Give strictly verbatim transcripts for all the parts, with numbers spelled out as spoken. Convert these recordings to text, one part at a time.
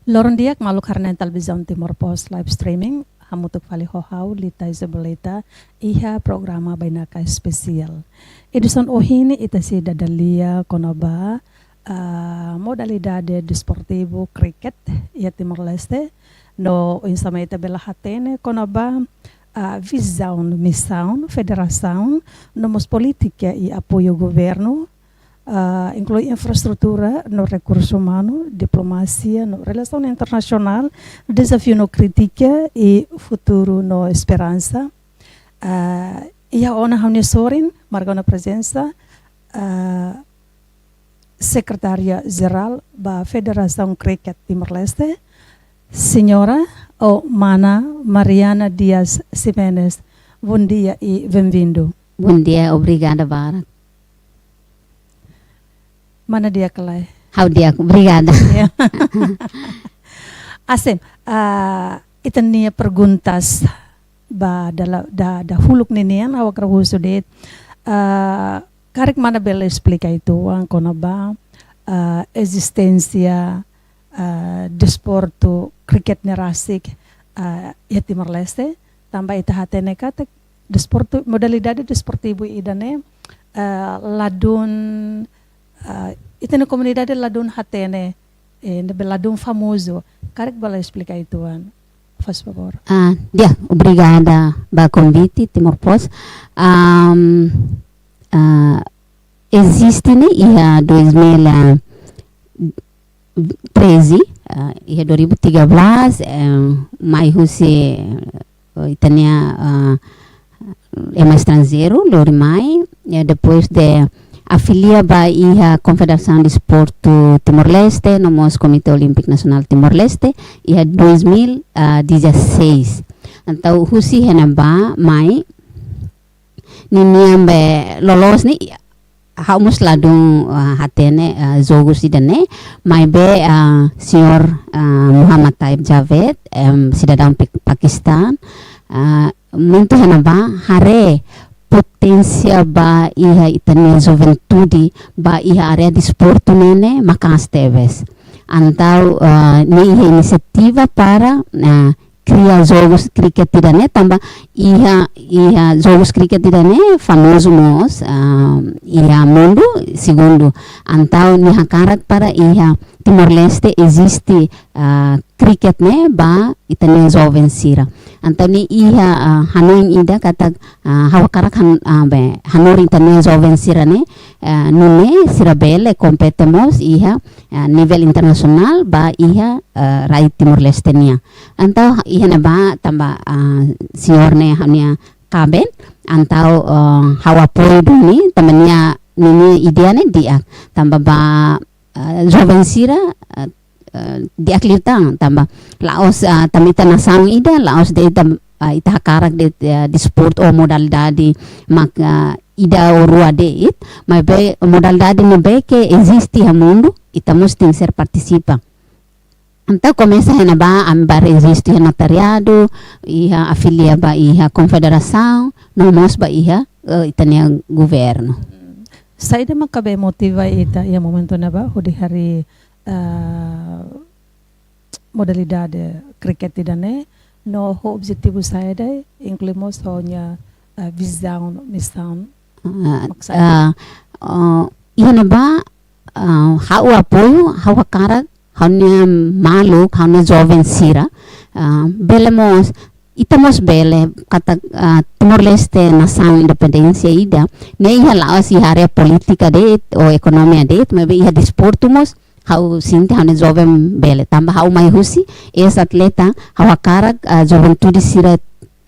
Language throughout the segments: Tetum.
Loron di'ak, maluk haree-na'in Televizaun Timor Post live streaming, hamutuk fali ho ha'u, Lita Isabelita, iha programa Bainaka Espesiál. Edisaun ohin ne'e ita sei dada lia kona-ba, ah, modalidade desportivu kriket iha Timor-Leste, no oinsá mak ita bele hatene kona-ba, ah, vizaun, misaun, federasaun, no mós polítika i apoiu governu, ah, inklui infraestrutura no rekursu umanu, diplomasia no relasaun internasionál, dezafiu no krítika i futuru no esperansa. Ah, iha ona ha'u-nia sorin, marka ona prezensa, ah, Sekretária Jerál ba Federasaun Kriket Timor-Leste, Señora ou Mana Mariana Dias Ximenes. Bondia i benvindu. Bondia, obrigada barak. Mana di'ak ka lae? Ha'u di'ak, obrigada. Ya. Hanesan, ah, ita-nia perguntas ba dala-, da-, dahuluk ninian, ha'u hakarak husu de'it, ah, karik mana bele esplika uitoan kona-ba, ah, ezisténsia, ah, desportu kriket ne'e rasik, ah, iha Timor-Leste, tanba ita hatene katak desportu, modalidade desportivu ida-ne'e, ah, ladún, ah, ita-nia komunidade ladún hatene, eh, ne'ebé ladún famozu. Karik bele esplika uitoan, faz favor. Ah, di'ak, obrigada ba konvite, Timor Post. Am, ah, eziste ne'e iha dois mil e treze, ah, iha dua ribu tiga belas, eh, mai husi, eh, ita-nia, ah, ema estranjeiru lori mai, eh, depois de afilia ba iha Konfederasaun Desportu Timor-Leste, no mós Komité Olímpiku Nasionál Timor-Leste, iha dois mil e dezasseis. Entaun, husi iha ne'ebá mai, ninian be loloos ne'e, ha'u mós ladún, ah, hatene, ah, jogus ida-ne'e, maibé, ah, señór, ah, Muhammad Taib Javed, em, sidadaun Pak-, Pakistan, ah, muitu iha ne'ebá haree poténsia ba iha ita-nia juventude, ba iha área desportu ne'e ne'e maka'as tebes. Entaun, ah, nia iha inisiativa para, ah, kria jogus kriket ida-ne'e, tanba iha, iha jogus kriket ida-ne'e famozu mós, ah, iha mundu, segundu. Entaun nia hakarak para iha Timor-Leste eziste, ah, kriket ne'e ba ita-nia joven sira. Entaun nia iha, ah, hanoin ida katak, ah, ha'u hakarak han-, ah, be, hanorin ita-nia joven sira-ne'e, ah, nune'e sira bele kompete mós iha, ah, nivel internasionál ba iha, ah, rai Timor-Leste nian. Entaun iha ne'ebá tanba, ah, señór ne'e ha'u-nia kaben, entaun, ah, ha'u apoiu duni, tanba nia, ninia ideia ne'e di'ak, tanba ba, ah, joven sira, ah, ah, di'ak liután, tanba la'ós, ah, tanba ita nasaun ida, la'ós de'it, ah, ita hakarak de'it, ah, desportu ou modalidade mak, ah, ida ou rua de'it, maibé modalidade ne'ebé ke eziste iha mundu, ita mós tenke ser partisipa. Entaun komesa iha ne'ebá, ami bá rejistu iha notariadu, iha afilia ba iha konfederasaun, no mós ba iha, eh, ita-nia governu. Saida maka be motiva ita iha momentu ne'ebá hodi harii, eh, modalidade kriket ida-ne'e, no ho objetivu saida, inklui mós ho nia, eh, vizaun, misaun, ah, mak saida? Ah, oh, iha ne'ebá, ah, ha'u apoiu, ha'u hakarak, ha'u-nia maluk, ha'u-nia joven sira, ah, bele mós, ita mós bele, katak, ah, Timor-Leste nasaun independénsia ida, ne'e iha la'ós iha área polítika de'it, ou ekonomia de'it, maibé iha desportu mós, ha'u sente ha'u-nia joven bele. Tanba ha'u mai husi, eis-atleta, ha'u hakarak, ah, juventude sira,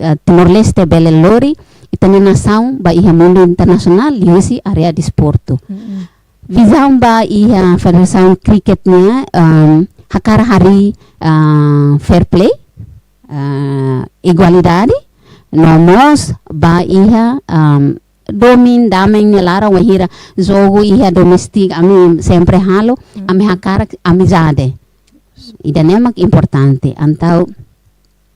ah, Timor-Leste bele lori ita-nia nasaun ba iha mundu internasionál liuhusi área desportu. Mm-mm. Vizaun ba iha Federasaun Kriket nian, em, hakarak harii, ah, fair play, ah, igualdade, no mós ba iha, em, domin, dame nia laran, wainhira jogu iha doméstika, ami sempre halo, mm, ami hakarak amizade. Ida-ne'e mak importante. Entaun,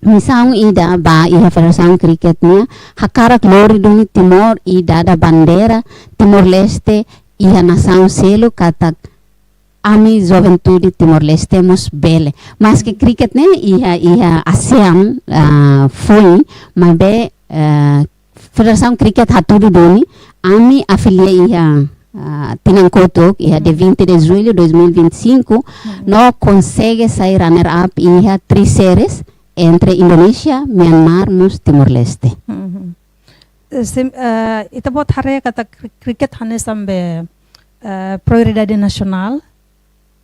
misaun ida ba iha Federasaun Kriket nian, hakarak lori duni Timor i dada bandeira Timor-Leste iha nasaun seluk katak ami juventude Timor-Leste mós bele. Maske kriket ne'e iha, iha ASEAN, ah, foin, maibé, ah, Federasaun Kriket hatudu duni, ami afilia iha, ah, tinan kotuk, iha dia vinte de julho dois mil e vinte e cinco, no konsege sai runner-up iha tri series entre Indonézia, Myanmar, mós Timor-Leste. Mhm. Eh, sim, eh, ita-boot haree katak kri-, kriket hanesan be, eh, prioridade nasionál,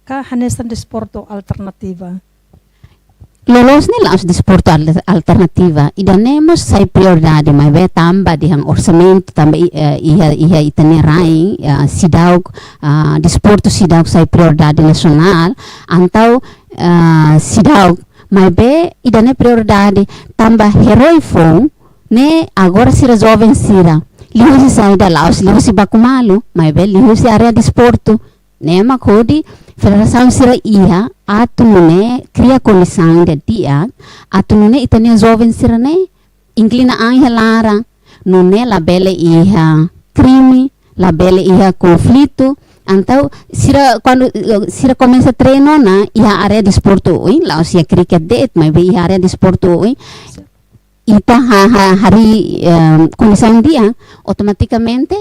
ka hanesan desportu alternativa? Loloos ne'e la'ós desportu al-, alternativa. Ida-ne'e mós sai prioridade, maibé tanba dehan orsamentu, tanba i-, eh, iha, iha ita-nia rain, eh, seidauk, ah, desportu seidauk sai prioridade nasionál, entaun, ah, seidauk, maibé ida-ne'e prioridade, tanba herói foun, ne'e agora sira joven sira. Liuhusi saida, la'ós liuhusi baku malu, maibé liuhusi área desportu. Ne'e mak hodi federasaun sira iha atu nune'e kria kondisaun didi'ak, atu nune'e ita-nia joven sira-ne'e inklina an iha laran, nune'e labele iha krime, labele iha konflitu. Entaun sira kuandu, eh, sira komesa treinu ona iha área desportu oin, la'ós iha kriket de'it, maibé iha área desportu oin, ita ha-, ha-, harii, em, kondisaun di'ak, automatikamente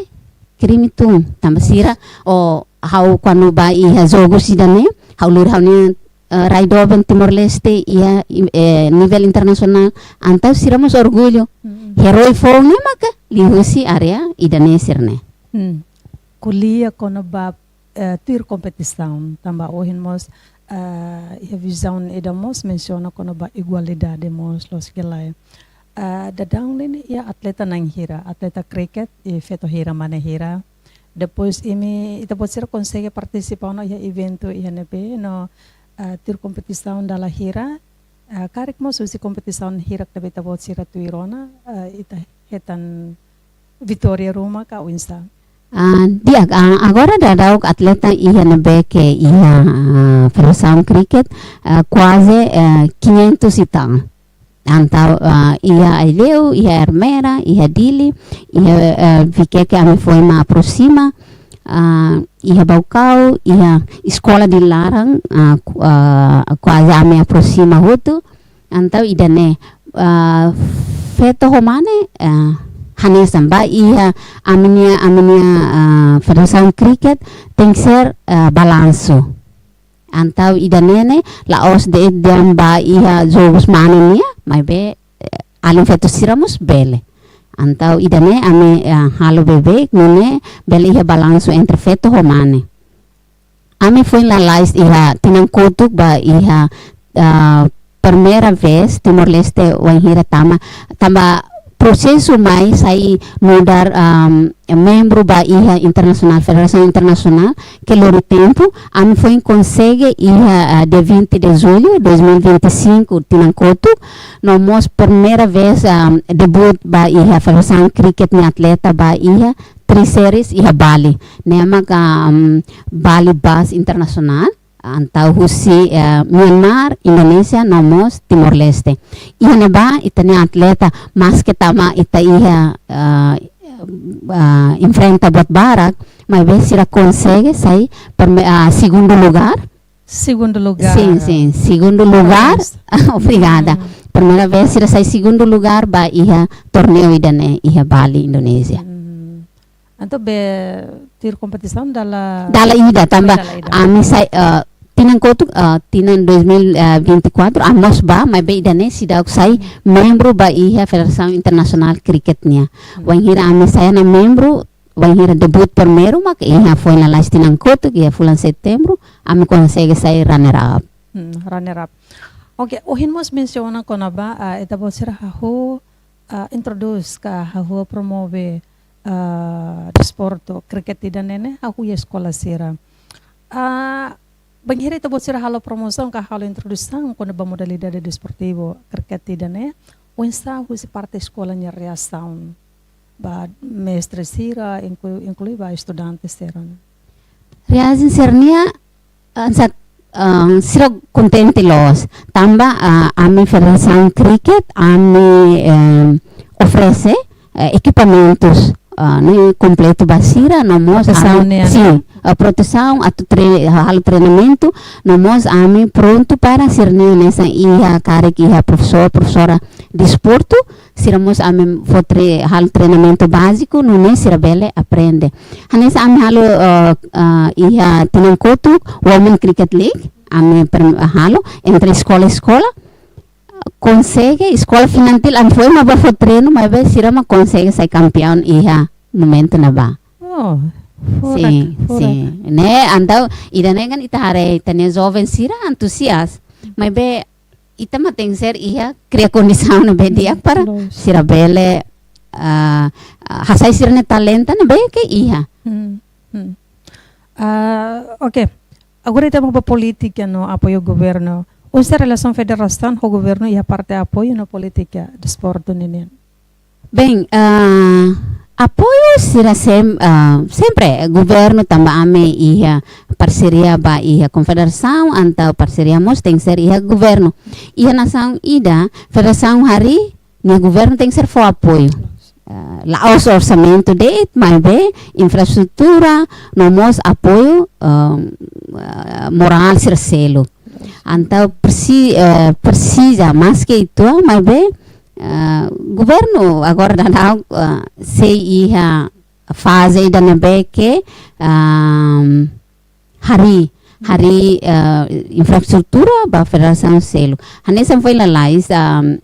krime tun. Tanba sira, o ha'u kuandu bá iha jogu sira-ne'e, ha'u lori ha'u-nia, eh, rai doben Timor-Leste iha, eh, nivel internasionál, entaun sira mós orgullu. Mm. Herói foun ne'e maka liuhusi área ida-ne'e sira-ne'e. Mm. Ko'alia kona-ba eh, tuir kompetisaun, tanba ohin mós, eh, iha vizaun ida mós mensiona kona-ba igualdade mós loos ka lae. Eh, daudaun ne'e iha atleta na'in hira, atleta kriket, i feto hira, mane hira. Depois imi, ita-boot sira konsege partisipa ona iha eventu iha ne'ebé, no, eh, tuir kompetisaun dala hira, eh, karik mós husi kompetisaun hirak ne'ebé ita-boot sira tuir ona, eh, ita hetan vitória ruma ka oinsá? Ah, di'ak, ah, agora daudaun atleta iha ne'ebé ke iha, ah, Federasaun Kriket, ah, kuaze, eh, quinhentos e tal. Entaun, ah, iha Aileu, iha Ermera, iha Dili, iha, eh, Viqueque ami foin mak aproxima, ah, iha Baucau, iha eskola nia laran, ah, ku-, ah, kuaze ami aproxima hotu, entaun ida-ne'e, ah, feto ho mane, ah, hanesan ba iha ami-nia, ami-nia, ah, Federasaun Kriket tenke ser, ah, balansu. Entaun ida-ne'e ne'e, la'ós de'it dehan ba iha jogus mane nian, maibé, eh, alin feto sira mós bele. Entaun ida-ne'e ami, ah, halo beibeik, nune'e bele iha balansu entre feto ho mane. Ami foin lalais iha tinan kotuk ba iha, ah, primeira vez Timor-Leste wainhira tama, tanba prosesu mai sai nu'udar, am, membru ba iha internasionál, federasaun internasionál, ke lori tempu, ami foin konsege iha, ah, dia vinte de julho dois mil e vinte e cinco, tinan kotuk, no mós primeira vez, am, debut ba iha Federasaun Kriket nia atleta ba iha tri series iha Bali. Ne'e maka, am, Bali Bas Internasionál, entaun husi, eh, Myanmar, Indonézia, no mós Timor-Leste. Iha ne'ebá, ita-nia atleta, maske tama ita iha, eh, eh, enfrenta buat barak, maibé sira konsege sai prime-, ah, segundu lugár. Segundu lugár. Sin, sin, segundu lugár. Parabéns. Obrigada. Hmm. Primeira vez sira sai segundu lugár ba iha torneiu ida-ne'e iha Bali, Indonézia. Hmm. Entaun be tuir kompetisaun dala, dala ida, tanba dala ida. Ami sai, eh, tinan kotuk, eh, tinan dois mil e vinte e quatro, ami mós bá, maibé ida-ne'e seidauk sai membru ba iha Federasaun Internasionál Kriket nian. Hmm. Wainhira ami sai ona membru, wainhira debut primeiru, mak iha foin lalais tinan kotuk, iha fulan setembru, ami konsege sai runner up. Hmm, runner up. Oke, ohin mós mensiona kona-ba, ah, ita-boot sira hahú, ah, introdús ka hahú promove, ah, desportu kriket ida-ne'e ne'e hahú iha eskola sira. Ah, bainhira ita-boot sira halo promosaun ka halo introdusaun kona-ba modalidade desportivu kriket ida-ne'e, oinsá husi parte eskola nia reasaun ba mestre sira, inklu-, inklui ba estudante sira-ne'e? Reasaun sira-nia, ah, sat-, ah, sira kontente loos. Tanba, ah, ami Federasaun Kriket, ami, em, oferese, eh, ekipamentus, ah, ne'e kompletu ba sira, no mós protesaun ami, ne'e, sin, ah, protesaun atu tre-, halo treinamentu, no mós ami prontu para sira-ne'e hanesan iha karik iha profesór, profesora desportu, sira mós ami fó tre-, halo treinamentu báziku, nune'e sira bele aprende. Hanesan ami halo, ah, ah, iha tinan kotuk, Women Cricket League, ami per-, halo entre eskola-eskola, konsege, eskola Finantil ami foin mak bá fó treinu, maibé sira mak konsege sai kampiaun iha momentu ne'ebá. Oh, furak, sin, furak. Sin. Ne'e, entaun, ida-ne'e kan ita haree, ita-nia joven sira antusias. Maibé, ita mak tenke ser iha, kria kondisaun ne'ebé di'ak para sira bele, ah, ah, hasai sira-nia talentu ne'ebé ke iha. Hmm, hmm. Ah, oke. Agora ita ba polítika no apoiu governu. Oinsá relasaun federasaun ho governu iha parte apoiu no polítika desportu ninian? Bem, ah, apoiu sira sem-, ah, sempre governu tanba ami iha parseria ba iha konfederasaun, entaun parseria mós tenke ser iha governu. Iha nasaun ida, federasaun harii, nia governu tenke ser fó apoiu. Ah, la'ós orsamentu de'it, maibé infraestrutura, no mós apoiu, ah, ah, morál sira seluk. Entaun presi-, eh, presiza, maske uitoan, maibé, eh, governu agora daudaun, eh, sei iha faze ida ne'ebé ke, ehm, harii, harii, eh, infraestrutura ba federasaun seluk. Hanesan foin lalais, ehm,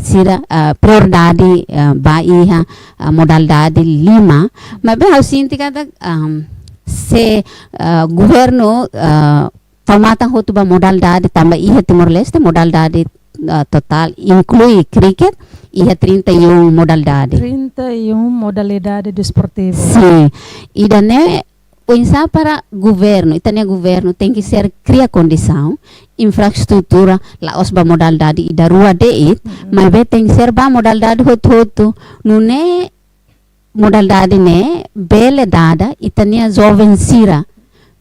sira, eh, prioridade, eh, ba iha, eh, modalidade lima. Maibé ha'u sente katak, ehm, se, eh, governu, eh, tau matan hotu ba modalidade tanba iha Timor-Leste modalidade, ah, totál inklui cricket iha trinta e um modalidade. Trinta e um modalidade desportiva. Sin. Ida-ne'e oinsá para governu, ita-nia governu tenke ser kria kondisaun, infraestrutura, la'ós ba modalidade ida rua de'it, maibé tenke ser ba modalidade hotu-hotu. Nune'e modalidade ne'e bele dada ita-nia joven sira.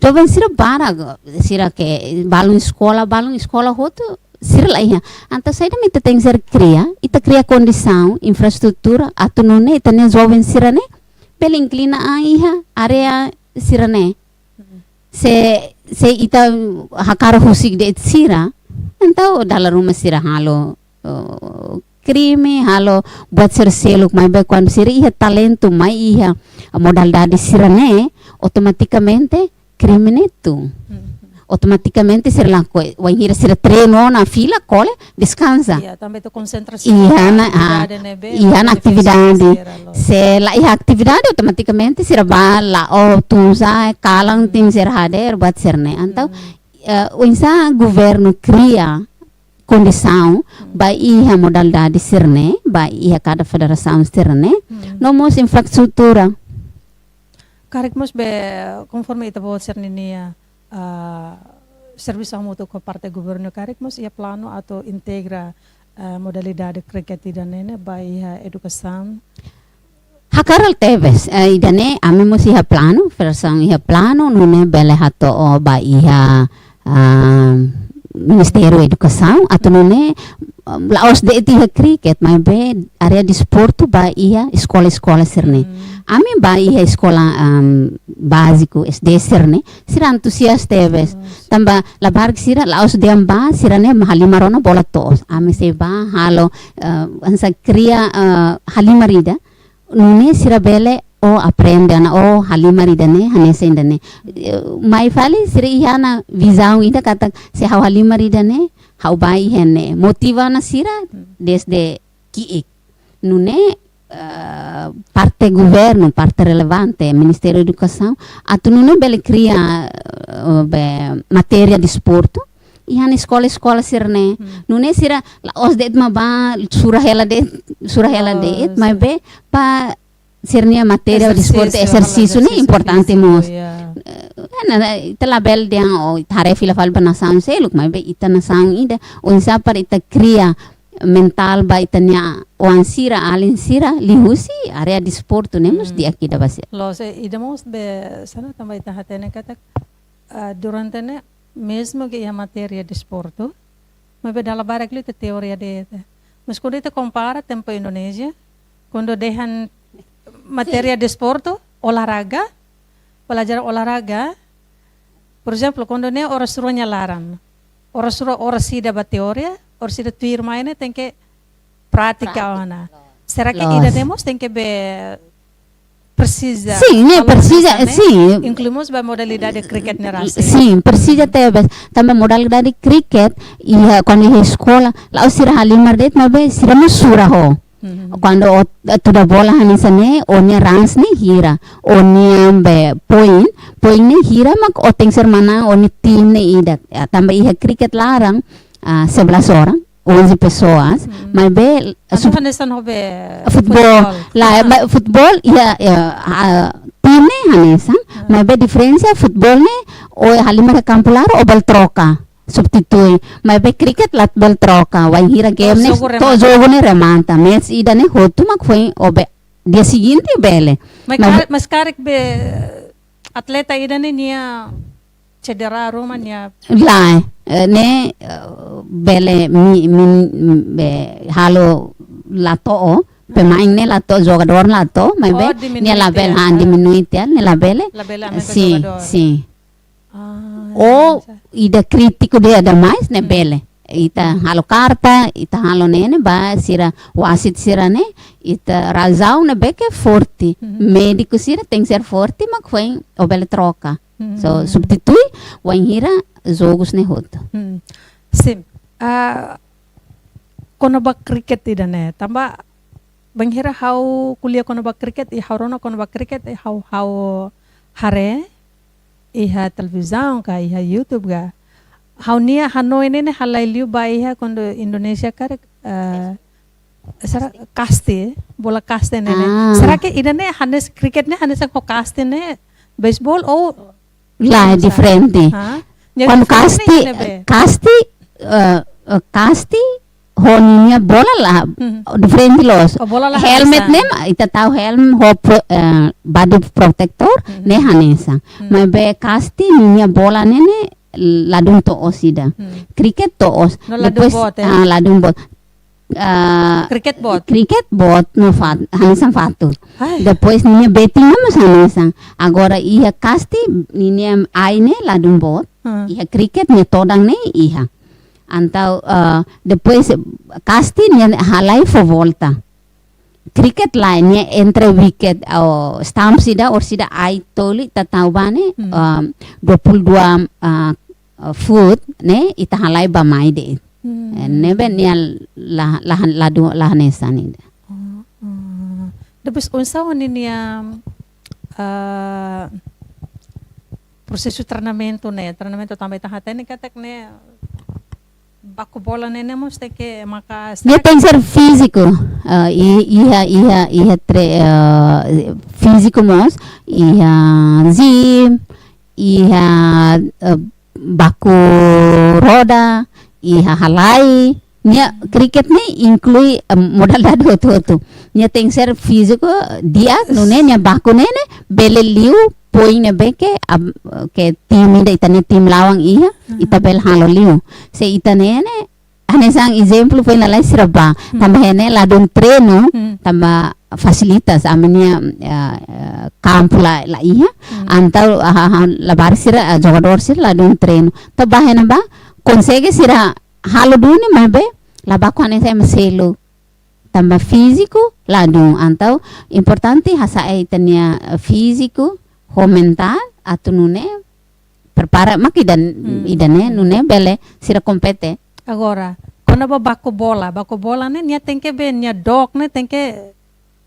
Joven sira barak, sira ke balun eskola, balun eskola hotu, sira la iha. Entaun saida mak ita tenke ser kria, ita kria kondisaun, infraestrutura, atu nune'e ita-nia joven sira-ne'e bele inklina an iha área sira-ne'e. Se, se ita hakarak husik de'it sira, entaun dala ruma sira halo, eh, krime, halo buat sira seluk, maibé kuandu sira iha talentu mai iha modalidade sira-ne'e, automatikamente krime ne'e tun. Automatikamente sira lakohi, wainhira sira treinu ona fila, kole, deskansa. Iya, tanba ita konsentra iha ona, ah, atividade ne'ebé, iha ona atividade. Se la iha atividade, automatikamente sira bá la'o tun sa'e, kalan, tenke ser hadeer, buat sira-ne'e. Entaun, eh, oinsá governu kria kondisaun ba iha modalidade sira-ne'e, ba iha kada federasaun sira-ne'e, no mós infraestrutura. Karik mós be, konforme ita-boot sira-ninia, ah, servisu hamutuk ho parte governu, karik mós iha planu atu integra, ah, modalidade cricket ida-ne'e ne'e ba iha edukasaun? Hakarak tebes, eh, ida-ne'e ami mós iha planu, federasaun iha planu, nune'e bele hato'o ba iha, ah, Ministériu Edukasaun, atu nune'e, um, la'ós de'it iha cricket, maibé área desportu ba iha eskola-eskola sira-ne'e. Ami ba iha eskola, um, báziku, S D sira-ne'e, sira antusias tebes. Tanba labarik sira la'ós dehan bá, sira-ne'e halimar ona bola to'os. Ami sei bá halo, eh, hanesan kria, eh, halimar ida, nune'e sira bele, oh, aprende ona, oh, halimar ida-ne'e hanesan ida-ne'e. Eh, mai fali sira iha ona vizaun ida katak se ha'u halimar ida-ne'e, ha'u bá iha ne'e. Motiva ona sira dezde ki'ik. Nune'e, eh, parte governu, parte relevante, Ministériu Edukasaun, atu nune'e bele kria, eh, be, matéria desportu iha ona eskola-eskola sira-ne'e. Nune'e sira la'ós de'it mak bá sura hela de'it, sura hela de'it, maibé ba sira-nia matéria desportu, ezersísiu, ezersísiu ne'e importante mós. Eh, na, na, ita labele dehan, oh, ita haree fila fali ba nasaun seluk, maibé ita nasaun ida, oinsá para ita kria mentál ba ita-nia oan sira, alin sira, liuhusi área desportu ne'e mós di'ak ida ba sira. Loos, eh, ida mós be, hanesan tanba ita hatene katak, ah, durante ne'e, mezmu ke iha matéria desportu, maibé dala barak liu ita teoria de'it. Mas kuandu ita kompara tempu Indonézia, kuandu dehan matéria desportu, olahraga, pelajaran olahraga. Por ezemplu, kuandu ne'e oras rua nia laran, oras rua, oras ida ba teoria, oras ida tuirmai ne'e tenke prátika ona. Será que ida ne'e mós tenke be presiza? Sin, ne'e presiza, sin. Inklui mós ba modalidade kriket ne'e rasik. Sin, presiza tebes. Tanba modalidade kriket, iha, kuandu iha eskola, la'ós sira halimar de'it, maibé sira mós sura ho. Kuandu o, tuda bola hanesan ne'e, o-nia runs ne'e hira, o-nia be point, point ne'e hira mak o tenke ser manán o-nia tim ne'e ida. Ya, tanba iha kriket laran, ah, sebelas orang, onze pessoas, maibé, ah, hanesan ho be futebol. Futebol. La, futebol, iha, iha, ah, tim ne'e hanesan, maibé diferensa futebol ne'e, o halimar iha kampu laran, o bele troka, substitui. Maibé kriket la bele troka, wainhira game ne'e, to'o jogu ne'e remata. Match ida ne'e hotu mak foin, o be, dia seguinte bele. Mas karik be atleta ida ne'e nia cedera ruma nia. Lae, eh, ne'e, eh, bele mi, mi, be halo la to'o, pemain ne'e la to'o, jogadór la to'o, maibé nia labele, ah, diminui tiha, nia labele. Labele aumenta jogadór. Sin. Ah, o ida krítiku de'it demais ne'e bele. Ita halo karta, ita halo ne'e ne'e ba sira wasit sira ne'e, ita razaun ne'ebé ke forte. Médiku sira tenke ser forte, mak foin o bele troka. So, substitui, wainhira jogus ne'e hotu. Sin. Ah, kona-ba kriket ida ne'e, tanba bainhira ha'u ko'alia kona-ba kriket, i ha'u rona kona-ba kriket, i ha'u, ha'u haree iha televizaun ka, iha YouTube ka. Ha'u-nia hanoin ne'e ne'e halai liu ba iha kuandu Indonézia karik, eh, será kaste, bola kaste ne'e ne'e. Ah. Será que ida ne'e hanesan kriket ne'e hanesan ho kaste ne'e, beisebol ou? Lae, diferente. Hah? Kuandu kaste, kaste, eh, eh, kaste ho ninia bola la diferente loos. Oh, bola la hanesan. Helmet ne'e, ita tau helm ho pro-, eh, body protector ne'e hanesan. Maibé kaste ninia bola ne'e ne'e ladún to'os ida. Kriket to'os. No ladún boot, eh? Ah, ladún boot. Ah, kriket boot. Kriket boot no fat-, hanesan fatuk. Depois ninia betin ne'e mós hanesan. Agora iha kaste ninia ai ne'e ladún boot. Iha kriket nia todan ne'e iha. Entaun, eh, depois kaste nia halai fó volta. Kriket lae, nia entre wicket, o stumps ida, orsida ai toli ita tau ba ne'e, em, dua puluh dua, eh, eh, foot ne'e ita halai ba mai de'it. Eh, ne'ebé nia la, la, la du-, la hanesan ida. Oh, oh. Depois oinsá ninia, eh, prosesu treinamentu ne'e, treinamentu tanba ita hatene katak ne'e baku bola ne'e ne'e mós tenke maka. Nia tenke ser fíziku. Eh, i-, iha, iha, iha tre-, eh, fíziku mós, iha gym, iha, eh, baku roda, iha halai. Nia kriket ne'e inklui, eh, modalidade hotu-hotu. Nia tenke ser fíziku di'ak, nune'e nia baku ne'e ne'e bele liu poin ne'ebé ke, am, ke tim ida ita-nia tim lawang iha, ita bele halo liu. Se ita ne'e ne'e, hanesan ezemplu foin lalais sira ba, tanba iha ne'e ladún treinu, tanba fasilitas, ami-nia, eh, eh, kampu la, la iha, entaun, ah, ah, ah, labarik sira, eh, jogadór sira ladún treinu. Entaun ba iha ne'ebá, konsege sira halo duni maibé, la baku hanesan ema seluk. Tanba fíziku ladún, entaun importante hasa'e ita-nia, eh, fíziku ho mentál atu nune'e prepara mak ida, ida ne'e nune'e bele sira kompete. Agora, kona-ba baku bola, baku bola ne'e nia tenke be nia dook ne'e tenke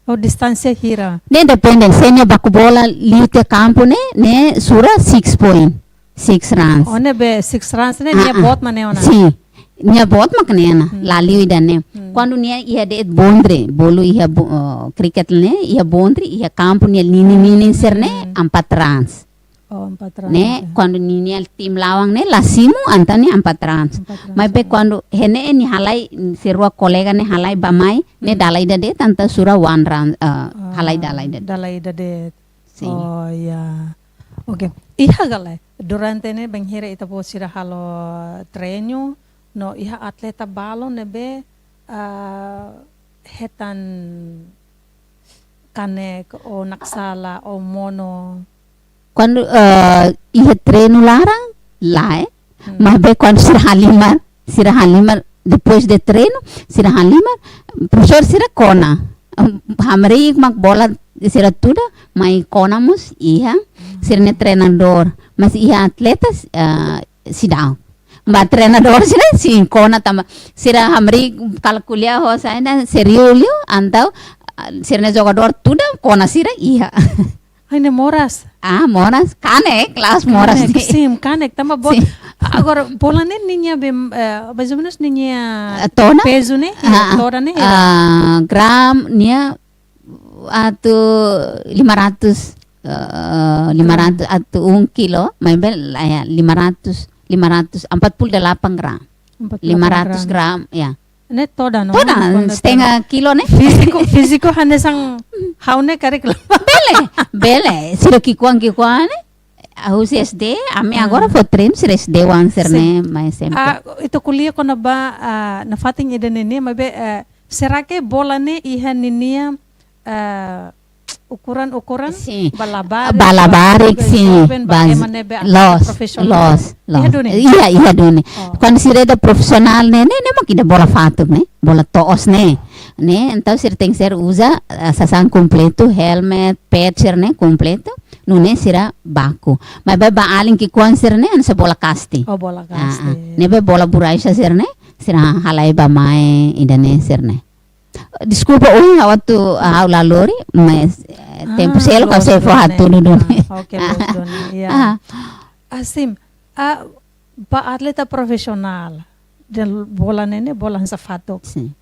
ho distánsia hira? Ne'e depende, se nia baku bola liu tiha kampu ne'e, ne'e sura six point, six runs. Oh, ne'ebé six runs ne'e nia boot mak ne'e ona? Sin. Nia boot mak ne'e ona, la liu ida ne'e. Kuandu nia iha de'it boundary, bolu iha bo-, eh, kriket ne'e, iha boundary, iha kampu nia lini-lini sira ne'e, empat runs. Oh, empat runs. Ne'e, kuandu ninia tim lawang ne'e la simu, entaun ne'e empat runs. Empat runs. Maibé kuandu iha ne'e nia halai, sira rua kolega ne'e halai ba mai, ne'e dala ida de'it, entaun sura one run, eh, halai dala ida de'it. Dala ida de'it. Sin. Oh, ya. Oke. Iha ka lae, durante ne'e bainhira ita-boot sira halo treinu, no iha atleta balun ne'ebé, ah, hetan kanek, o naksala, o mono? Kuandu, eh, iha treinu laran, lae. Hmm. Maibé kuandu sira halimar, sira halimar, depois de treinu, sira halimar, profesór sira kona. Hamriik mak bola sira tuda, mai kona mós iha, sira-nia treinadór. Mas iha atletas, eh, seidauk. Ba treinadór sira, sin kona tanba. Sira hamriik kalkula ho saida, sériu liu, entaun, ah, sira-nia jogadór tuda, kona sira iha. Ai, ne'e moras. Ah, moras. Kanek, la'ós moras. Kanek, ne'e. Sin, kanek. Tanba bo-, sin. Agora, bola ne'e ninia be, eh, mais ou menos ninia, eh, todan? Pezu ne'e, ah, todan ne'e, ah, gram, nia atu lima ratus, eh, lima ratus atu um kilo, maibé, ya, lima ratus, lima ratus, empat puluh delapan gram. Empat puluh delapan gram. Lima ratus gram, ya. Ne'e todan, no? Todan, setengah kilo ne'e. Fíziku, fíziku hanesan ha'u ne'e karik la. Bele, bele. Sira ki'ikoan, ki'ikoan ne'e. Husi S D, ami agora fó treinu sira S D oan sira ne'e, mai S M T. Ah, ita ko'alia kona-ba, ah, nafatin ida-ne'e, maibé, eh, será que bola ne'e iha ninia, eh, ukuran-ukuran? Sin. Ba labarik, ba labarik, ba sin. Joven, ba ema ne'ebé loos, profesionál. Loos, loos. Iha duni? Iha, iha duni. Oh. Kuandu sira ida profisionál ne'e, ne'e, ne'e mak ida bola fatuk ne'e, bola to'os ne'e. Ne'e, entaun sira tenke ser uza, eh, sasán kompletu, helmet, pad sira ne'e kompletu, nune'e sira baku. Maibé ba alin ki'ikoan sira ne'e, hanesan bola kasti. Oh, bola kasti. Ah, ah. Ne'ebé bola borraxa sira ne'e, sira halai bá-mai, ida-ne'e sira ne'e. Deskulpa, ohin ha'u atu, ah, ha'u la lori, mas, eh, tempu seluk ha'u sei fó hatudu duni. Ah, oke, loos duni, ya. Ah. Asim, ah, ba atleta profisionál, dehan bola ne'e ne'e, bola hanesan fatuk. Sin.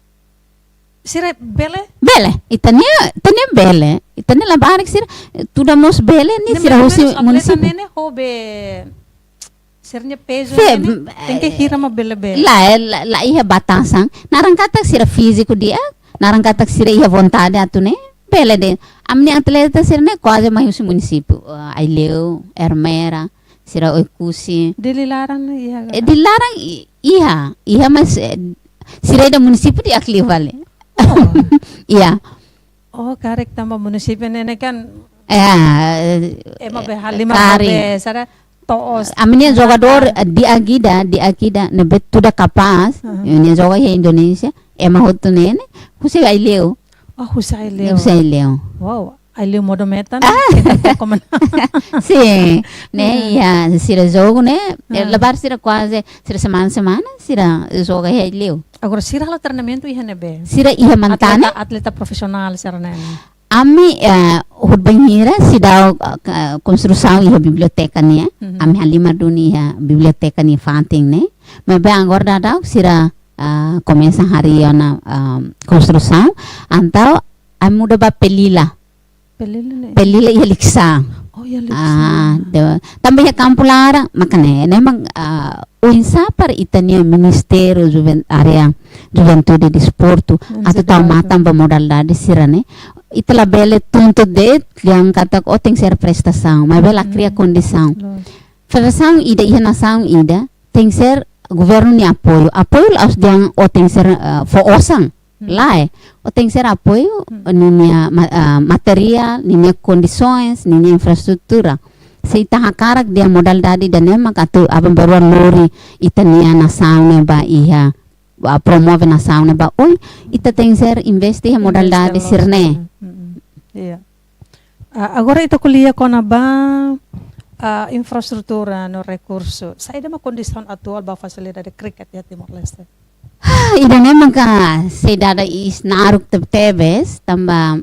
Sira bele? Bele, ita-nia, ita-nia bele, ita-nia labarik sira, tuda mós bele, ne'e sira husi munisípiu. Ne'e mais ou menos atleta ne'e ne'e ho be, sira-nia pezu ne'e ne'e, tenke hira mak bele be? La, eh, la, la iha batasan. Naran katak sira fíziku di'ak, naran katak sira iha vontade atu ne'e, bele de'it. Ami-nia atleta sira ne'e kuaze mai husi munisípiu, eh, Aileu, Ermera, sira Oekusi. Dili laran iha ka? Eh, Dili laran i-, iha, iha mas, eh, sira ida munisípiu di'ak liu fali. Oh. Iha. Oh, karik tanba munisípiu ne'e ne'e kan. Ya, eh, ema be halimar karik. Be sara to'os. Ami-nia jogadór, eh, di'ak ida, di'ak ida, ne'ebé tuda kapás, ne'e joga iha Indonézia, ema hotu ne'e ne'e, husi Aileu. Oh, husi Aileu. Husi Aileu. Wow, Aileu modo metan, ah, ita koko mana. Sin, ne'e, ya, sira jogu ne'e, eh, labarik sira kuaze, sira semana-semana, sira joga iha Aileu. Agora sira halo treinamentu iha ne'ebé? Sira iha Mantane. Atleta, atleta profisionál sira ne'e. Ami, eh, hut bainhira seidauk, eh, ka-, konstrusaun iha biblioteka nian. Mhm. Ami halimar duni iha biblioteka nia fatin ne'e. Maibé agora daudaun sira, eh, komesa harii ona, eh, konstrusaun. Entaun ami muda ba Pelila. Pelila ne'e? Pelila iha Likisá. Oh, iha Likisá. Ah, de-, tanba iha kampu laran, maka ne'e, ne'e mak, ah, oinsá para ita-nia Ministériu Juven-, Área Juventude e Desportu, atu tau matan ba modalidade sira ne'e. Ita labele tuntut de'it, dehan katak ó tenke ser prestasaun, maibé la kria kondisaun. Loos. Federasaun ida, iha nasaun ida, tenke ser governu nia apoiu. Apoiu la'ós dehan ó tenke ser, eh, fó osan. Lae, ó tenke ser apoiu, ninia ma-, ah, materiál, ninia kondisoens, ninia infraestrutura. Se ita hakarak dehan modalidade ida-ne'e mak atu aban-bainrua lori ita-nia nasaun ne'e ba iha, ah, promove nasaun ne'e ba oin, ita tenke ser investe iha modalidade sira-ne'e. Iya. Ah, agora ita ko'alia kona-ba, ah, infraestrutura no rekursu. Saida mak kondisaun atuál ba fasilidade kriket iha Timor-Leste? Ah, ida-ne'e maka sei dada iis naruk tebetebes, tanba,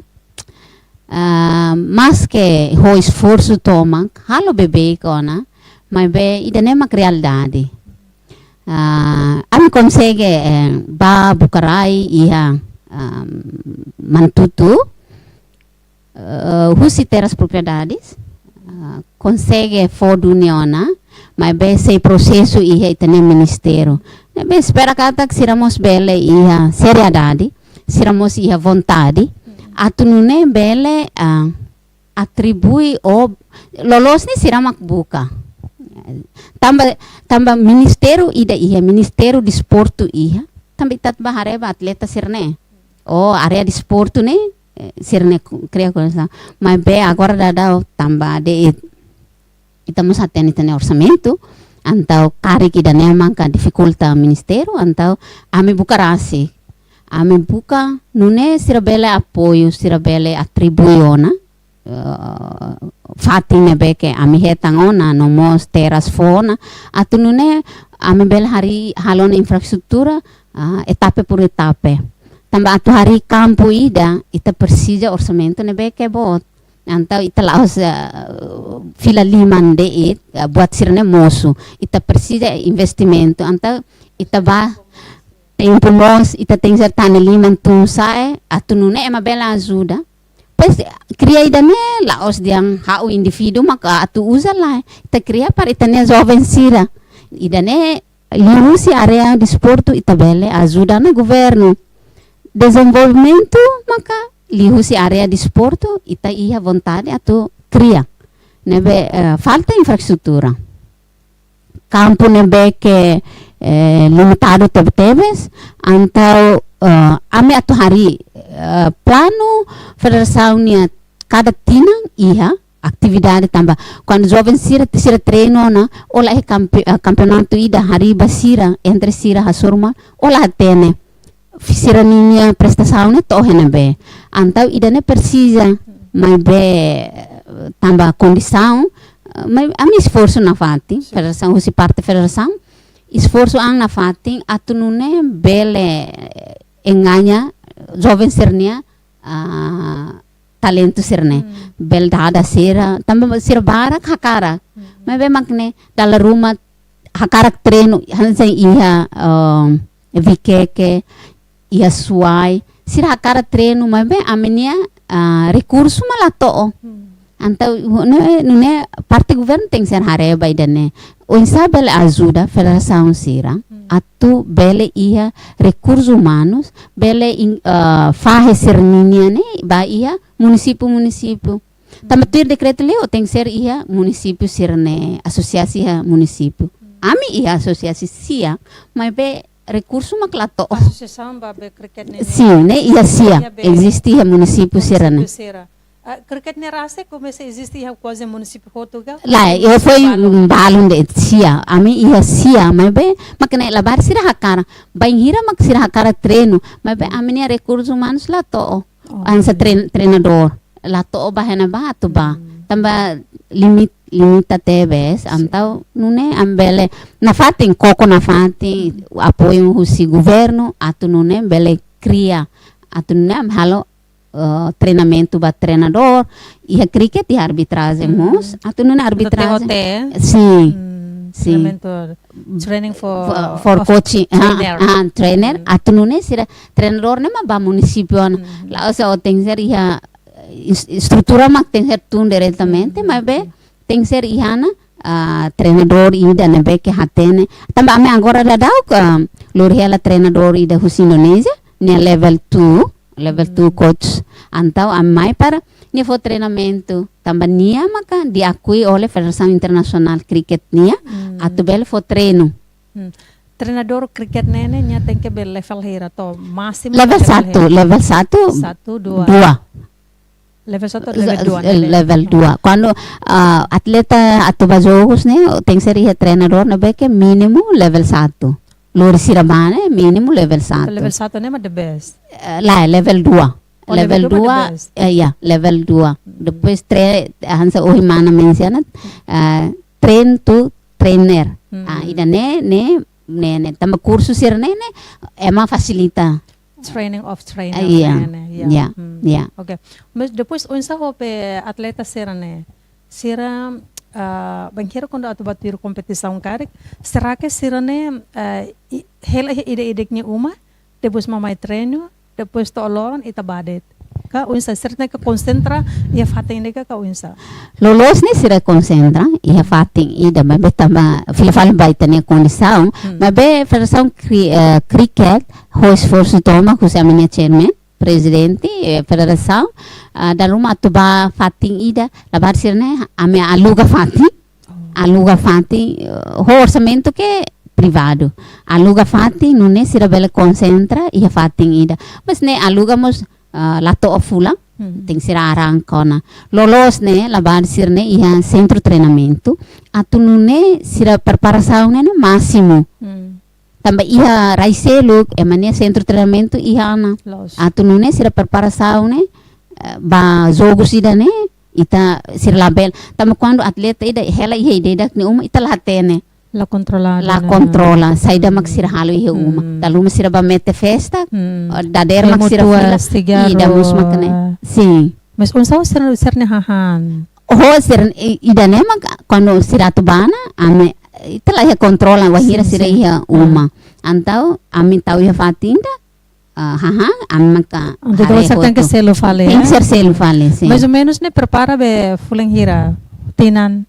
ah, maske ho esforsu tomak, halo beibeik ona, maibé ida-ne'e mak realidade. Ah, ami konsege, eh, bá buka rai iha, ah, Manatutu, eh, husi terras propriedades, ah, konsege fó duni ona, maibé sei prosesu iha ita-nia ministériu. Ne'ebé espera katak sira mós bele iha seriedade, sira mós iha vontade, atu nune'e bele, ah, atribui ou loloos ne'e sira mak buka. Tanba, tanba ministériu ida iha, Ministériu Desportu iha, tanba ita atu bá haree ba atleta sira-ne'e. Ou área desportu ne'e, eh, sira-ne'e ku-, kria kondisaun. Maibé agora daudaun tanba de'it, ita mós hatene ita-nia orsamentu, entaun karik ida-ne'e maka difikulta ministériu, entaun ami buka rasik. Ami buka nune'e sira bele apoiu, sira bele atribui ona, eh, fatin ne'ebé ke ami hetan ona, no mós terras fó ona, atu nune'e ami bele harii halo ona infraestrutura, ah, etapa por etapa. Tanba atu harii kampu ida, ita presiza orsamentu ne'ebé ke boot. Entaun ita la'ós, eh, fila liman de'it, eh, buat sira-ne'e mosu. Ita presiza investimentu. Entaun ita ba tempu moos, ita tenke ser tane liman tun sa'e, atu nune'e ema bele ajuda. Pois, kria ida-ne'e la'ós dehan ha'u indivíduu maka atu uza, lae. Ita kria para ita-nia joven sira. Ida-ne'e liuhusi área desportu ita bele ajuda ona governu. Dezenvolvimentu maka liuhusi área desportu ita iha vontade atu kria. Ne'ebé, eh, falta infraestrutura. Kampu ne'ebé ke, eh, limitadu tebetebes, entaun, eh, ami atu harii, eh, planu federasaun nia kada tinan iha atividade tanba. Kuandu joven sira, sira treinu ona, ó la iha kampe-, eh, kampeonatu ida harii ba sira, entre sira hasoru malu, ó la hatene sira-ninia prestasaun ne'e to'o iha ne'ebé. Entaun ida-ne'e presiza, maibé, eh, tanba kondisaun, eh, mai ami esforsu nafatin, sin, federasaun, husi parte federasaun, esforsu an nafatin, atu nune'e bele, eh, engaña joven sira-nia, ah, talentu sira-ne'e. Hmm. Bele dada sira, tanba sira barak hakarak. Hmm. Maibé mak ne'e, dala ruma hakarak treinu, hanesan iha, um, Viqueque, iha Suai, sira hakarak treinu, maibé ami-nia, ah, rekursu mak la to'o. Hmm. Entaun, nune'e, nune'e parte governu tenke ser haree ba ida-ne'e. Oinsá bele ajuda federasaun sira, hmm, atu bele iha rekursus umanus, bele in-, ah, fahe sira-ninia ne'e, ba iha munisípiu-munisípiu. Tanba tuir dekretu-lei tenke ser iha munisípiu sira-ne'e, asosiasi iha munisípiu. Ami iha asosiasi sia, maibé rekursu mak la to'o. Asosiasaun ba be kriket ne'e? Sin, ne'e iha sia. Iha be. Eziste iha munisípiu sira-ne'e. Munisípiu sira. Ah, kriket ne'e rasik komesa eziste iha kuaze munisípiu hotu ka? Lae, iha foin balun. Balun de'it sia. Ami iha sia, maibé mak ne'e labarik sira hakarak. Bainhira mak sira hakarak treinu, maibé, hmm, ami-nia rekursus umanus la to'o. Oh, hanesan, oke, trein-, treinadór. La to'o ba iha ne'ebá atu ba. Hmm. Tanba limit-, limita tebes, sin, entaun nune'e ami bele nafatin, koko nafatin, hmm, apoiu husi governu, atu nune'e bele kria, atu nune'e ami halo, eh, treinamentu ba treinadór, iha kriket, iha arbitrajen, hmm, mós, atu nune'e arbitrajen. T O T, eh? Sin. Hmm, sin. Treinamentu, training for, for, for, of coaching, ah, trainer. Ah, trainer, hmm, atu nune'e sira treinadór ne'e mak ba munisípiu ona. Hmm. La'ós ó tenke ser iha, eh, es-, estrutura mak tenke ser tun diretamente, hmm, maibé, hmm, tenke ser iha ona, ah, treinadór ida ne'ebé ke hatene. Tanba ami agora daudaun, ah, lori hela treinadór ida husi Indonézia, nia level two, level two, hmm, coach. Entaun ami mai para nia fó treinamentu. Tanba nia maka diakui oleh Federasaun Internasionál Kriket nian, hmm, atu bele fó treinu. Hmm. Treinadór kriket ne'e, ne'e nia tenke be level hira to, másimu level satu, level satu, satu, dua. Dua. Level satu, level dua, eh, ne'e? Level dua. Kuandu, ah, atleta atu ba jogus ne'e, tenke ser iha treinadór ne'ebé ke mínimu level satu. Lori sira ba ne'e, mínimu level satu. Level satu ne'e mak the best. Eh, lae, level dua. Oh, level dua mak the best. Eh, ya, level dua. Hmm. Depois tre-, hanesan ohin mana mensiona, eh, train to trainer. Hmm. Ah, ida-ne'e, ne'e, ne'e, ne'e. Tanba kursu sira-ne'e, ne'e, ema fasilita. Training of trainer, ah, iya, ne'e, ne'e, ya. Ya, hmm, ya. Oke. Mas depois, oinsá ho be atleta sira-ne'e? Sira, ah, bainhira kuandu atu ba tuir kompetisaun karik, será ke sira-ne'e, ah, i-, hela iha ida-idak nia uma, depois mak mai treinu, depois to'o loron ita ba de'it? Ka oinsá, sira tenke konsentra iha fatin ida ka, ka oinsá? Loloos ne'e sira konsentra iha fatin ida, maibé tanba fila fali ba ita-nia kondisaun, hmm, maibé Federasaun Kri-, eh, Kriket ho esforsu tomak husi ami-nia chairman, prezidente, eh, federasaun, ah, dala ruma atu ba fatin ida, labarik sira-ne'e, ami aluga fatin, oh, aluga fatin, eh, ho orsamentu ke privadu. Aluga fatin, nune'e sira bele konsentra iha fatin ida. Mas ne'e aluga mós, ah, la to'o fulan, Hmm. Tenke sira arranka ona. Loloos ne'e, labarik sira-ne'e iha sentru treinamentu. Atu nune'e sira preparasaun ne'e, ne'e másimu. Hmm. Tanba iha rai seluk, ema nia sentru treinamentu iha ona. Loos. Atu nune'e sira preparasaun ne'e, eh, ba jogu ida-ne'e, ita sira labele. Tanba kuandu atleta ida hela iha ida-idak nia uma, ita la hatene. La kontrola, la, ne'e, kontrola. Saida mak sira halo iha uma. Hmm. Dala ruma sira bá mete festa, hmm, eh, dadeer mak sira fila, sigarru, ida mós mak ne'e. Ah. Sin. Mas oinsá sira, sira-nia hahán? Oh, sira, i-, ida-ne'e mak kuandu sira atu bá ona, ami, ita la iha kontrola, wainhira sira iha uma. Sin, sin. Ah. Entaun, ami tau iha fatin ida, ah, hahán, ami maka haree hotu. Entaun, sira tenke selu fali, eh? Tenke selu fali, sin. Mais ou menus ne'e prepara be fulan hira, tinan?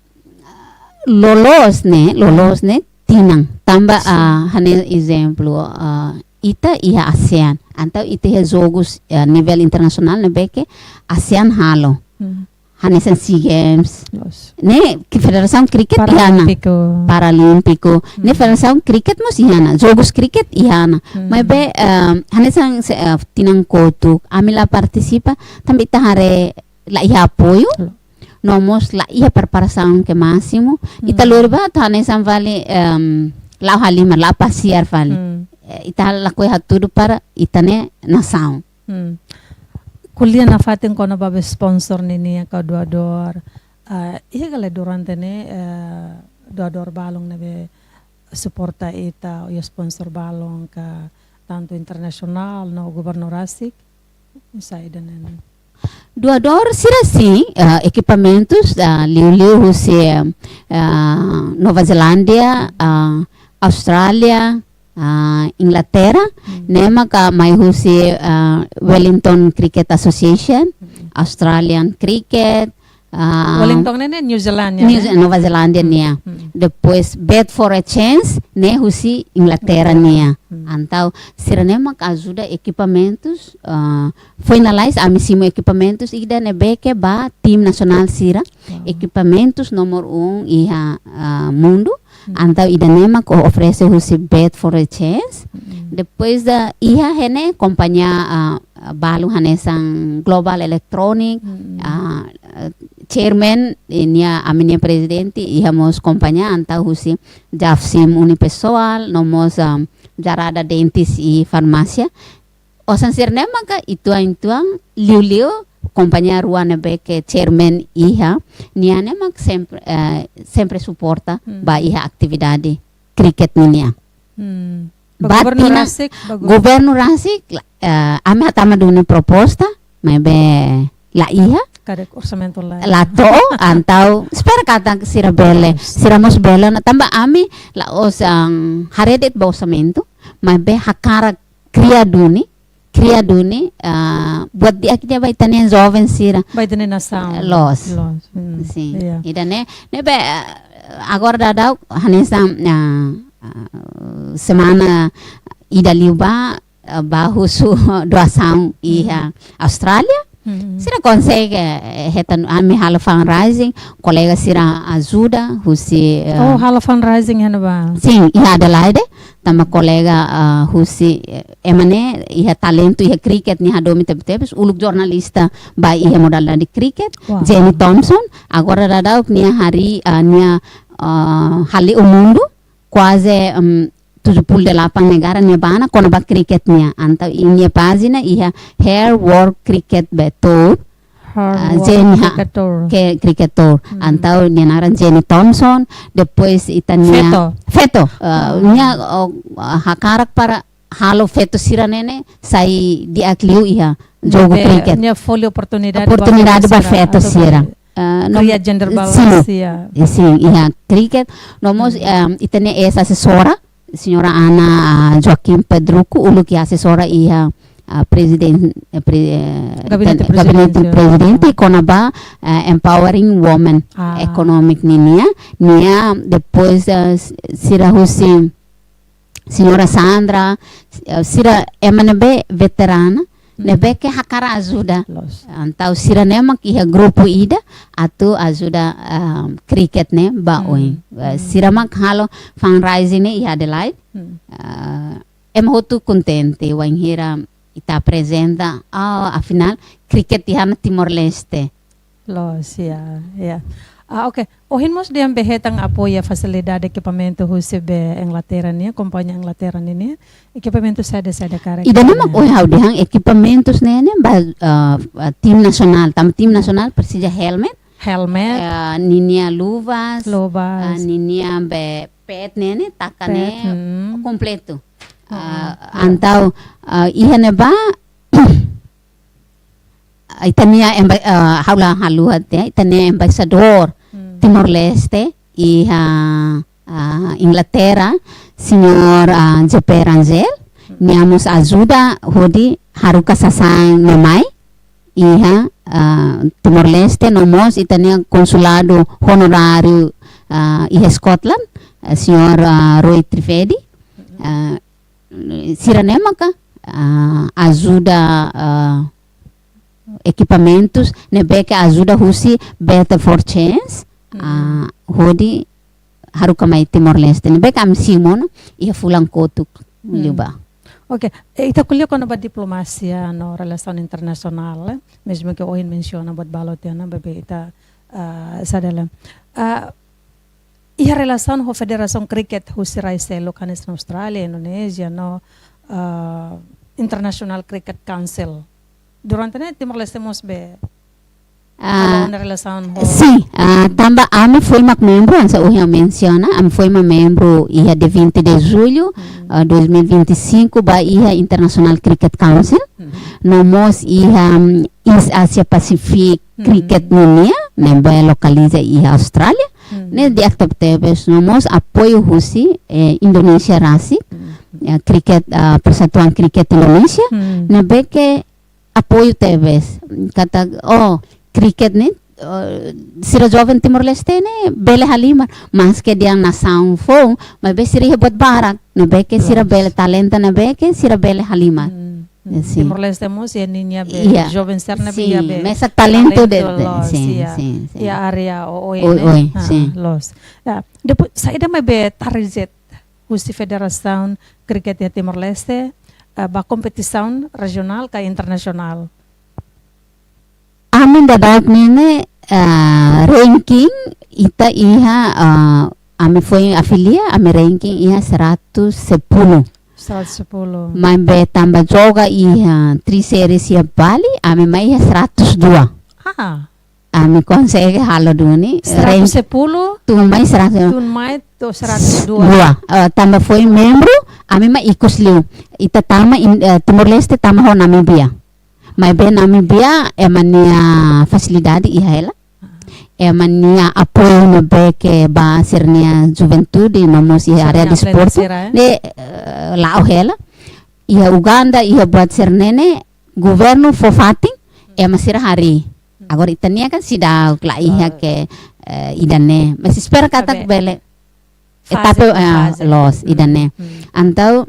Loloos ne'e, loloos ne'e, tinan. Tanba, sin, ah, hanesan ezemplu, ah, ita iha ASEAN. Entaun ita iha jogus, ah, nivel internasionál ne'ebé ke ASEAN halo. Hmm. Hanesan SEA Games. Loos. Ne'e ke Federasaun Kriket iha ona. Paralímpiku. Paralímpiku. Ne'e, hmm, Federasaun Kriket mós iha ona. Jogus kriket iha ona. Hmm. Maibé, ehm, hanesan se, eh, tinan kotuk, ami la partisipa, tanba ita haree la iha apoiu. Loos. No mós la iha preparasaun ke másimu. Hmm. Ita lori bá, atu hanesan fali, ehm, la'o halimar, la'o pasiar fali. Hmm. Eh, ita lakohi hatudu para ita-nia nasaun. Hmm. Ko'alia nafatin kona-ba be sponsor ninian ka doadór. Ah, iha ka lae durante ne'e, eh, doadór balun ne'ebé suporta ita, iha sponsor balun ka tantu internasionál no governu rasik? Saida ne'e? Doadór sira sin, eh, ekipamentus, eh, liuliu husi, eh, Nova Zelándia, eh, Austrália, ah, Inglaterra, hmm, ne'e maka mai husi, ah, Wellington Cricket Association, hmm, Australian Cricket, ah, Wellington ne'e, ne'e New Zealand nian, New eh? Ze-, Nova Zelándia, hmm, nian. Hmm. Depois Bet for a Chance, ne'e husi Inglaterra, Inglaterra nian. Hmm. Entaun, sira-ne'e maka ajuda ekipamentus, ah, finalize, ami simu ekipamentus ida ne'ebé ke ba tim nasionál sira. Wow. Ekipamentus nomor um iha, ah, mundu. Hmm. Entaun ida-ne'e mak oferese husi Bet for a Chance. Hmm. Depois, ah, iha ne'e kompañia, ah, balun hanesan Global Electronic, hmm, ah, eh, chairman, eh, nia, ami-nia prezidente, iha mós kompañia, entaun husi Jafsim Unipessoal, no mós, ah, Jarada Dentes e Farmásia. Osan sira-ne'e maka uitoan-uitoan, liuliu kompañia rua ne'ebé ke chairman iha, nia ne'e mak sempre, eh, sempre suporta, hmm, ba iha atividade kriket ninian. Hmm. Ba governu tinan rasik, ba governu, governu rasik, la, eh, ami hatama duni proposta, maibé la iha. Karik orsamentu la. La to'o, entaun espera katak sira bele, sira mós bele ona, tanba ami la'ós, um, haree de'it ba orsamentu, maibé hakarak kria duni, kria duni, ah, buat di'ak ida ba ita-nia joven sira. Ba ita-nia nasaun. Loos. Loos. Hmm. Sin. Iya. Ida-ne'e, ne'ebé, ah, agora daudaun hanesan, ah, ah, semana ida liubá, ah, bá husu doasaun iha, hmm, Austrália. Hmm. Sira konsege, eh, hetan, ami halo fundraising, kolega sira ajuda husi, eh, oh, halo fundraising iha ne'ebá? Sin, iha Adelaide. Tanba kolega, ah, husi, eh, ema ne'e iha talentu iha kriket, nia hadomi tebetebes, uluk jornalista ba iha modalidade kriket, wow, Jenny Thompson, agora daudaun nia harii, ah, nia, ah, hale'u mundu, kuaze, em, tujuh puluh delapan negara nia bá ona kona-ba kriket nian. Entaun iha nia pájina iha Her World Cricket be Tour. Her, ah, World Jenny, ha, Cricket Tour. Ke, Cricket Tour. Hmm. Entaun nia naran Jenny Thompson, depois ita-nia feto. Feto. Ah, ah, nia, oh, ah, hakarak para halo feto sira-ne'e ne'e sai di'ak liu iha jogu kriket. Nia fó oportunidade, oportunidade ba feto sira. Atu, ah, no, kria gender balance, sin, ya. Sin, iha kriket. No mós, hmm, em, ita-nia eis-asesora, Señora Ana, ah, Joaquim Pedruco, uluk iha asesora iha, ah, preziden-, eh, pre-, eh, gabinete ten-, gabinete prezidente, prezidente, kona-ba, eh, empowering women, ah, economic ninian, nia, depois, eh, s-, sira husi Señora Sandra, eh, sira ema ne'ebé veterana, hmm, ne'ebé ke hakarak ajuda. Loos. Entaun sira-ne'e mak iha grupu ida atu ajuda, ah, kriket ne'e ba, hmm, oin. Eh, hmm, sira mak halo fundraising ne'e iha Adelaide. Hmm. Ah, ema hotu kontente, wainhira ita aprezenta, oh, afinál, kriket iha ona Timor-Leste. Loos, ya, ya. Ah, oke. Ohin mós dehan be hetan apoiu fasilidade ekipamentu husi be Inglaterra nian, kompañia Inglaterra nian. Ekipamentu saida-saida karik? Ida-ne'e mak ohin ha'u dehan ekipamentus ne'e, ne'e ba, ah, ah, tim nasionál. Tanba tim nasionál presiza helmet. Helmet. Eh, ninia luvas. Luvas. Ah, ninia be pad ne'e, ne'e taka ne'e kompletu. Ah, entaun, ah, iha ne'ebá, ita-nia emba-, ah, ha'u la haluha tiha, ita-nia embaixadór Timor-Leste iha, ah, Inglaterra, señór, ah, J P Rangel, nia mós ajuda hodi haruka sasán ne'e mai iha, ah, Timor-Leste, no mós ita-nia konsuladu honoráriu, ah, iha Scotland, ah, señór, ah, Roy Trivedi, ah, sira-ne'e maka, ah, ajuda, ah, ekipamentus ne'ebé ke ajuda husi Better for Change, ah, hodi haruka mai Timor-Leste. Ne'ebé ke ami simu ona iha fulan kotuk liubá. Oke, eh, ita ko'alia kona-ba diplomasia no relasaun internasionál, eh, mezmu ke ohin mensiona buat balu tiha ona, maibé ita, ah, sadala. Ah, iha relasaun ho federasaun kriket husi rai seluk hanesan Austrália, Indonézia, no, ah, International Cricket Council. Durante ne'e Timor-Leste mós be, ah, halo ona relasaun ho. Sin, ah, tanba ami foin mak membru, hanesan ohin ha'u mensiona, ami foin mak membru iha dia vinte de julho, ah, dois mil e vinte e cinco, ba iha International Cricket Council, no mós iha, mm, East Asia Pacific Cricket ninia, ne'ebé lokaliza iha Austrália, ne'e di'ak tebetebes, no mós apoiu husi, eh, Indonézia rasik, eh, kriket, ah, Persatuan Kriket Indonesia, ne'ebé ke apoiu tebes. Katak, oh, kriket ne'e, oh, sira joven Timor-Leste ne'e bele halimar, maske dehan nasaun foun, maibé sira iha buat barak ne'ebé ke sira bele, talenta ne'ebé ke sira bele halimar. Sin. Timor-Leste mós iha ninia be, joven sira ne'ebé iha be mesak talentu de, talentu de, loos, sin, iha, sin, sin, iha área oioin, oioin, ne'e? Ah, sin. Loos. Ya, depois, saida mak be target husi Federasaun Kriket iha Timor-Leste, eh, ba kompetisaun rejionál ka internasionál? Ami daudaun ne'e, eh, ranking ita iha, eh, ami foin afilia, ami ranking iha seratus sepuluh. Seratus sepuluh. Maibé tanba joga iha Tri Series iha Bali, ami mai iha seratus dua. Ah. Ami konsege halo duni, rank seratus sepuluh, tun mai seratus, tun mai to'o seratus dua. Dua. Eh, tanba foin membru, ami mak ikus liu. Ita tama in, eh, Timor-Leste tama ho Namíbia. Maibé Namíbia, ema nia fasilidade iha hela. Ema nia apoiu ne'ebé ke ba sira-nia juventude, no mós iha área desportu, sira, eh? Ne'e, eh, la'o hela. Iha Uganda, iha buat sira-ne'e ne'e, governu fó fatin, ema sira harii. Agora ita-nia kan seidauk, la iha ke, eh, ida-ne'e. Mas espera katak bele. Faze, etape, ah, faze. Loos, ida-ne'e. Entaun,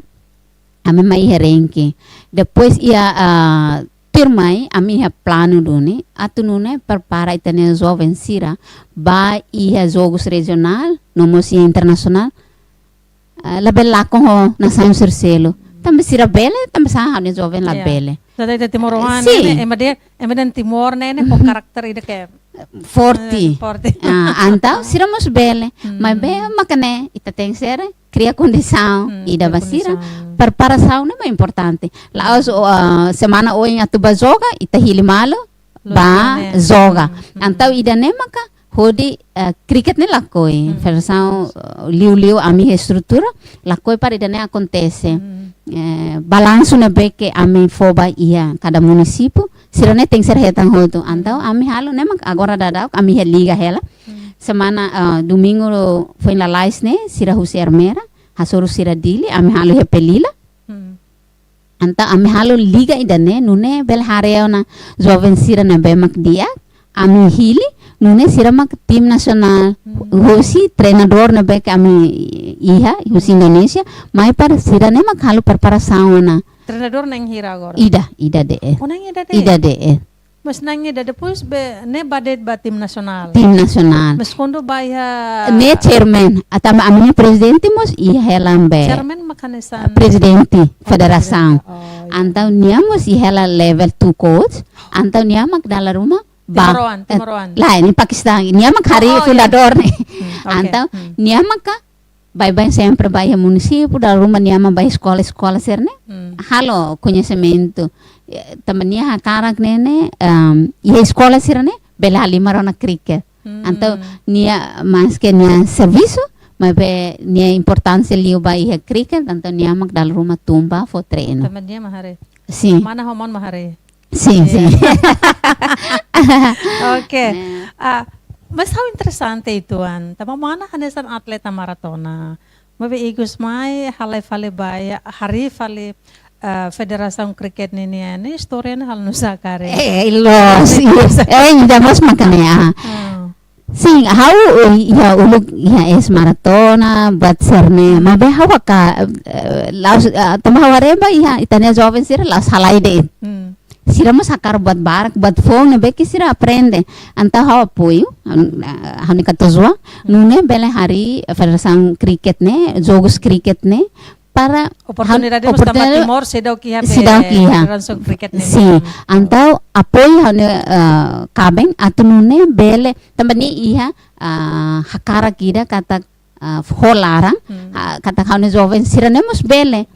ami mai iha ranking. Depois iha, ah, tuirmai, ami iha planu duni, atu nune'e prepara ita-nia joven sira, ba iha jogus rejionál, no mós iha internasionál, ah, labele lakon ho nasaun sira seluk. Tanba sira bele, tanba sá ha'u-nia joven labele. Jadi ita timoroan ne'e, ema dehan, ema dehan Timor ne'e, ne'e ho karakter ida ke forte. Eh, forte. Ah, entaun sira mós bele. Maibé maka ne'e, ita tenke ser, kria kondisaun ida ba sira. Preparasaun ne'e mak importante. La'ós, ah, semana oin atu ba joga, ita hili malu, ba joga. Entaun ida-ne'e maka hodi, eh, kriket ne'e lakohi. Federasaun, eh, liuliu ami iha estrutura, lakohi para ida-ne'e akontese. Eh, balansu ne'ebé ke ami fó ba iha kada munisípiu, sira-ne'e tenke ser hetan hotu. Entaun ami halo ne'e mak agora daudaun, ami iha liga hela. Semana, eh, domingu foin lalais ne'e, sira husi Ermera, hasoru sira Dili, ami halo iha Pelila. Entaun ami halo liga ida-ne'e, nune'e bele haree ona joven sira ne'ebé mak di'ak, ami hili, nune'e sira mak tim nasionál, husi treinadór ne'ebé ke ami iha, husi Indonézia, mai para sira-ne'e mak halo preparasaun ona. Treinadór na'in hira agora? Ida, ida de'it. Oh, na'in ida de'it? Ida de'it. Mas na'in ida depois be, ne'e ba de'it ba tim nasionál. Tim nasionál. Mas kuandu ba iha ne'e chairman, ah, tanba ami-nia prezidente mós iha hela ne'ebé. Chairman mak hanesan? Prezidente federasaun. Oh, Entaun nia mós iha hela level two coach. Entaun nia mak dala ruma ba. Timoroan, eh, Timoroan. Lae, nia Pakistan. Nia mak harii, oh, oh, ya, fundadór ne'e. Hmm, oke. Entaun, hmm, nia maka baibain sempre ba iha munisípiu, dala ruma nia mak ba eskola-eskola sira-ne'e. Hmm. Halo koñesimentu. Eh, tanba nia hakarak ne'e, ne'e, ehm, iha eskola sira-ne'e, bele halimar ona kriket. Hmm. Entaun, nia maske nia servisu, maibé nia importánsia liu ba iha kriket, entaun nia mak dala ruma tun ba fó treinu. Tanba nia mak harii. Sin. Mana ho maun mak harii. Sin, iya, sin. Oke. Nah. Ah, mas ha'u interesante uitoan. Tanba mana hanesan atleta maratona. Maibé ikus mai halai fali ba iha, harii fali, eh, Federasaun Kriket ninian ne'e, istória ne'e halo nu'usá karik? Eh, loos, iya. Eh, ida mós mak ne'e, ah. Hmm. Sin, ha'u, eh, iha uluk, iha eis-maratona, buat sira-ne'e, maibé ha'u hakarak, eh, la'ós, eh, tanba ha'u haree ba iha, ita-nia joven sira la'ós halai de'it. Hmm. Sira mós hakarak buat barak, buat foun ne'ebé ke sira aprende. Entaun ha'u apoiu, an-, ah, ha'u-nia katuas-oan, nune'e bele harii Federasaun Kriket ne'e, jogus kriket ne'e, para oportunidade han-, mós tanba oportunidade Timor seidauk iha be seidauk iha. Federasaun Kriket ne'e. Sin, hmm, entaun apoiu ha'u-nia, eh, kaben atu nune'e bele, tanba nia iha, ah, hakarak ida katak, ah, ho laran, hmm, ah, katak ha'u-nia joven sira-ne'e mós bele.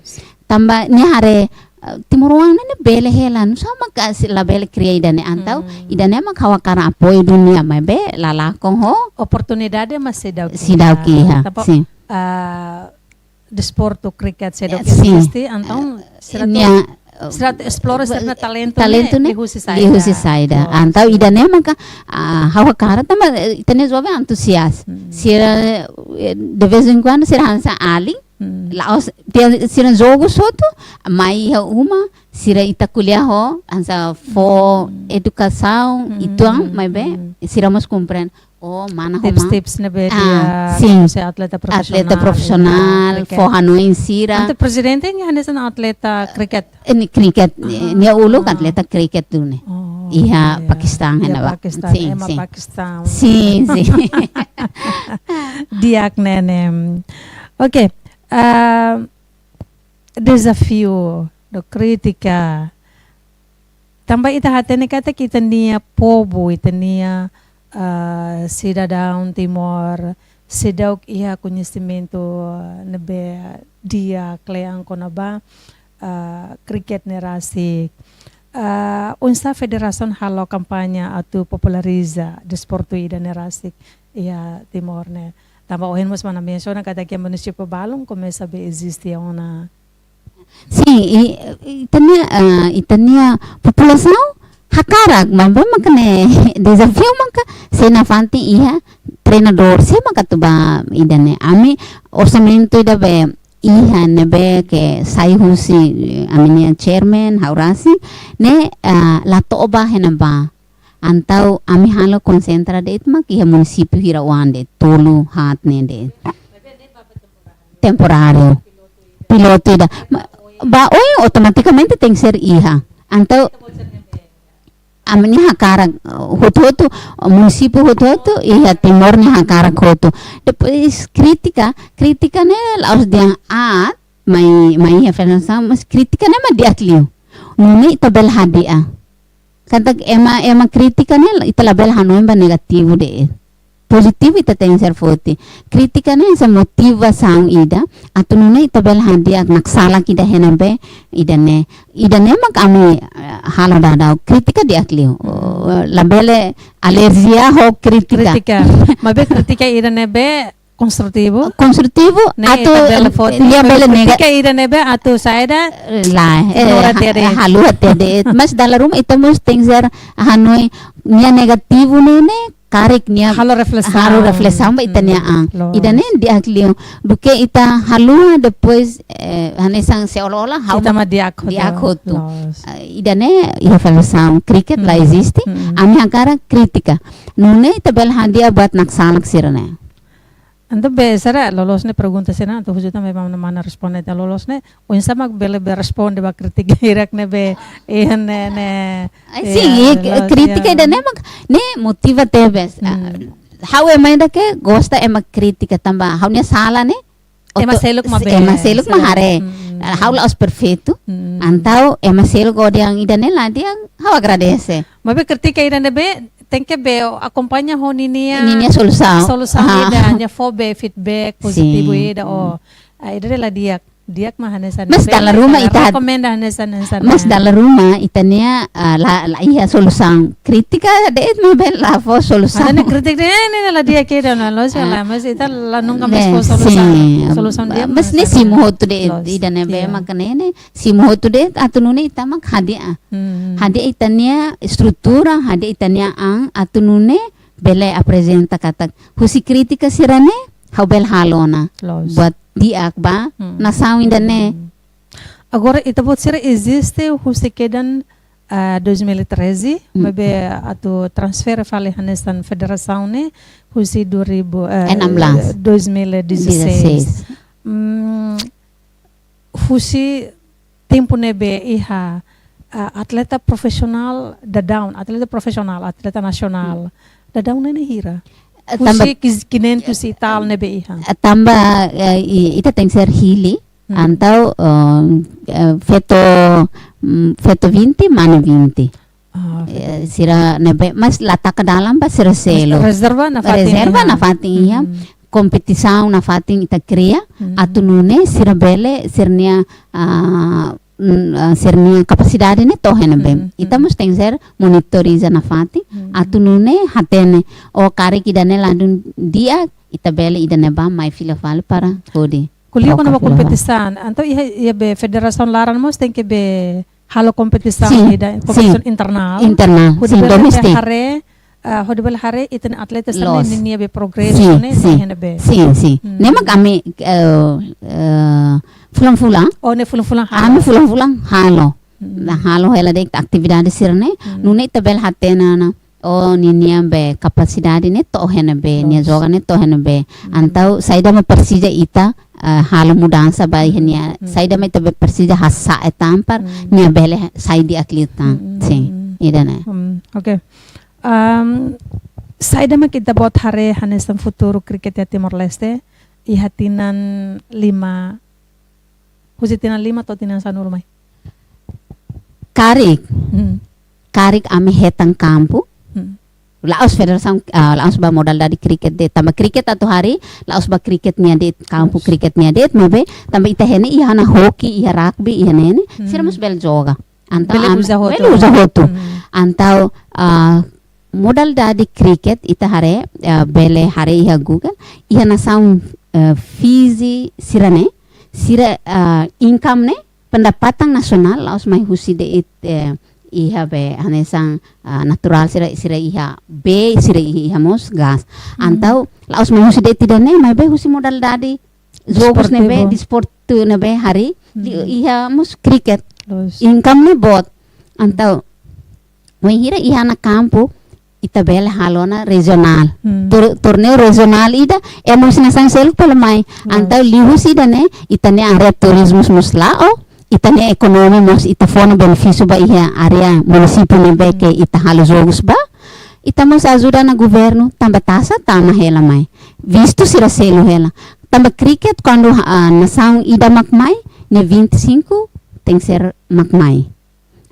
Tanba nia haree, ah, timoroan ne'e bele hela, nu'usá mak sira labele kria ida-ne'e entaun, hmm, ida-ne'e mak ha'u hakarak apoiu duni nia maibé la lakon ho. Oportunidade mak seidauk iha. Seidauk iha, tanba, sin, ah, desportu kriket seidauk, ya, sin, eziste, entaun, eh, sira atu, nia, sira atu esplora, eh, sira-nia talentu, talentu ne'e, ne'e liuhusi saida. Liuhusi saida. Oh, entaun, sin, ida-ne'e maka, ah, ha'u hakarak tanba, eh, ita-nia joven antuzias. Hmm. Sira, eh, de vez em quando, sira hanesan alin. Hmm. La'ós, tiha sira jogu hotu, mai iha uma, sira ita ko'alia ho, hanesan fó, hmm, edukasaun, hmm, uitoan, maibé, hmm, sira mós komprende. Oh, mana ho maun. Tips-tips ne'ebé, ah, di'ak, sin, atu sai atleta profisionál, atleta profisionál, kriket, fó hanoin sira. Entaun prezidente nia hanesan atleta kriket? Eh, nia kriket, aha, nia uluk atleta kriket duni. Oh, iha, iya, Pakistan, iha ne'ebá. Pakistan, sin, ema, sin. Pakistan. Sin, sin. Di'ak ne'e. Oke, ah, dezafiu, no kritika. Tanba ita hatene katak ita-nia povu, ita-nia, ah, sidadaun Timor, seidauk iha koñesimentu ne'ebé di'ak kle'an kona-ba, ah, kriket ne'e rasik. Ah, oinsá federasaun halo kampaña atu populariza desportu ida-ne'e rasik iha Timor ne'e. Tanba ohin mós mana mensiona katak iha munisípiu balun komesa be eziste ona. Sin, i, i, ita-nia, ah, ita-nia populasaun hakarak, maibé maka ne'e dezafiu maka sei nafatin iha treinadór, sé maka atu bá ida-ne'e. Ami orsamentu ida be iha ne'ebé ke sai husi, eh, ami-nia chairman, ha'u rasik, ne'e, ah, la to'o ba iha ne'ebá. Entaun ami halo konsentra de'it mak iha munisípiu hira oan de'it, tolu haat ne'e de'it. Temporáriu. Pilotu ida. Ma-, ba oin automatikamente tenke ser iha. Entaun ami-nia hakarak, eh, hotu-hotu, eh, munisípiu hotu-hotu, iha Timor nia hakarak hotu. Depois kritika, kritika ne'e la'ós dehan aat, mai, mai iha federasaun, mas kritika ne'e mak di'ak liu. Nune'e ita bele hadi'a. Katak ema, ema kritika ne'e, ita labele hanoin ba negativu de'it. Pozitivu ita tenke ser forte. Kritika ne'e hanesan motivasaun ida, atu nune'e ita bele hadi'a naksalak ida iha ne'ebé, ida-ne'e. Ida-ne'e mak ami, eh, halo daudaun. Kritika di'ak liu. Oh, labele alerjia ho kritika. Kritika. Maibé kritika ida ne'ebé konstrutivu. Konstrutivu, ne'e atu ita bele foti, nia bele nega- kritika ida ne'ebé atu saida, eh, lae, eh, ignora ha-, tiha de'it. Haluha tiha de'it. Mas dala ruma ita mós tenke ser hanoin nia negativu ne'e, ne'e karik nia halo reflesaun. Halo reflesaun ba ita-nia an. Hmm, loos. Ida-ne'e di'ak liu. Duké ita haluha depois, eh, hanesan seolah-olah ha'u ita mak di'ak hotu. Di'ak hotu. Loos. Eh, ida-ne'e iha federasaun kriket la eziste. Hmm. Ami hakarak kritika. Nune'e ita bele hadi'a buat naksalak sira-ne'e. Entaun be, sira loloos ne'e pergunta sira-ne'e, entaun husu tan be mana, mana responde tan loloos ne'e, oinsá mak bele be responde ba kritika hirak ne'ebé, iha ne'e, ne'e, ai, iya, sin, i, loloos, kritika iya. Ida-ne'e mak, ne'e motiva tebes. Hmm. Ah, ha'u ema ida ke gosta ema kritika tanba, ha'u-nia sala ne'e, ema oto-, seluk mak be, ema seluk mak sira haree. Hmm. Ha'u la'ós perfeitu. Hmm. Entaun ema seluk dehan ida-ne'e la di'ak, ha'u agradese. Maibé kritika ida-ne'ebé tenke be akompaña ho ninia, ninia solusaun. Solusaun. Aha. Ida, nia fó be feedback pozitivu. Sin. Ida, oh, ah, ida-ne'e la di'ak. Di'ak mak hanesan ne'e. Mas dala ruma ita rekomenda hanesan, hanesan. Mas dala ruma ita-nia, ah, la, la iha solusaun. Kritika de'it maibé la fó solusaun. Ida-ne'e kritika de'it, ne'e la di'ak ida, no, loos ka lae, mas ita la nunka mais fó solusaun. Sin. Solusaun di'ak. Mas ne'e simu hotu de'it, loos, ida-ne'ebé maka ne'e ne'e simu hotu de'it atu nune'e ita mak hadi'a. Hmm. Hadi'a ita-nia estrutura, hadi'a ita-nia an, atu nune'e bele aprezenta katak husi kritika sira-ne'e, ha'u bele halo ona. Loos. Buat di'ak ba, hmm, nasaun ida-ne'e. Hmm. Agora, ita-boot sira eziste husi kedan, ah, dois mil e treze, hmm, maibé atu transfere fali hanesan federasaun ne'e, husi dua ribu, eh, enam belas. Dois mil e dezasseis. Dezasseis. Hmm, husi tempu ne'ebé iha, ah, atleta profisionál daudaun, atleta profisionál, atleta nasionál daudaun ne'e hira? Eh, tanba husi kis-, quinhentos e tal ne'ebé iha. Eh, tanba, eh, i-, ita tenke ser hili, hmm, entaun, eh, eh, feto, mm, feto vinte, mane vinte. Ah, feto. Eh, sira ne'ebé, mas la taka dalan ba sira seluk. Rezerva nafatin iha. Rezerva nafatin iha. Hmm. Kompetisaun nafatin ita kria, hmm, atu nune'e sira bele, sira-nia, ah, mm, ah, sira-nia kapasidade ne'e to'o iha ne'ebé. Hmm, hmm. Ita mós tenke ser monitoriza nafatin, hmm, atu nune'e hatene, oh, karik ida-ne'e ladún di'ak, ita bele ida-ne'ebá mai fila fali para hodi. Ko'alia kona-ba kompetisaun, entaun iha, iha be federasaun laran mós tenke be halo kompetisaun, sin, ida, sin, kompetisaun internál. Internál, hodi sin, bele domestik. Haree, ah, hodi bele haree ita-nia atleta sira-ne'e, loos, ninia be progresu, sin, ne'e, sin, iha ne'ebé. Sin, sin. Hmm. Ne'e mak ami, eh, eh, fulan-fulan. Oh, ne'e fulan-fulan halo. Ami fulan-fulan halo. Hmm. Nah, halo hela de'it atividade sira-ne'e, hmm, nune'e ita bele hatene ona, oh, ninia be kapasidade ne'e to'o iha ne'ebé, nia, loos, joga ne'e to'o iha ne'ebé. Hmm. Entaun, saida mak presiza ita, eh, halo mudansa ba iha nia, hmm, saida mak ita be presiza hasa'e tan para, hmm, nia bele sai di'ak liután. Hmm. Sin, ida-ne'e. Hmm, oke. Am, saida mak ita-boot haree hanesan futuru kriket iha Timor-Leste, iha tinan lima, husi tinan lima to'o tinan sanulu mai? Karik. Hmm. Karik ami hetan kampu. Hmm. La'ós federasaun, ah, la'ós ba modalidade kriket de'it. Tanba kriket atu harii, la'ós ba kriket nian de'it, kampu, loos, kriket nian de'it, maibé tanba ita iha ne'e iha ona hoki, iha rugby, iha ne'e ne'e. Hmm. Sira mós bele joga. Entaun bele am-, uza hotu. Bele uza hotu. Hmm. Entaun, ah, modalidade kriket ita haree, ah, bele haree iha Google, iha nasaun, ah, Fiji sira-ne'e, sira, ah, income ne'e, pendapatan nasionál la'ós mai husi de'it, eh, iha be hanesan, ah, naturál sira, sira iha bee, sira iha, iha mós gás. Hmm. Entaun la'ós mai husi de'it ida-ne'e, maibé husi modalidade jogus ne'ebé, desportivu, desportu ne'ebé harii, hmm, iha mós kriket. Loos. Income ne'e boot. Entaun wainhira iha ona kampu, ita bele halo ona rejionál. Hmm. Tor-, torneiu rejionál ida, ema husi nasaun seluk bele mai. Loos. Entaun liuhusi ida-ne'e, ita-nia área turizmu mós la'o, ita-nia ekonomia mós ita fó ona benefísiu ba iha área munisípiu ne'ebé ke ita halo jogus ba. Ita mós ajuda ona governu, tanba taxa tama hela mai. Vistu sira selu hela. Tanba kriket kuandu, ah, nasaun ida mak mai, ne'e vinte e cinco tenke ser mak mai.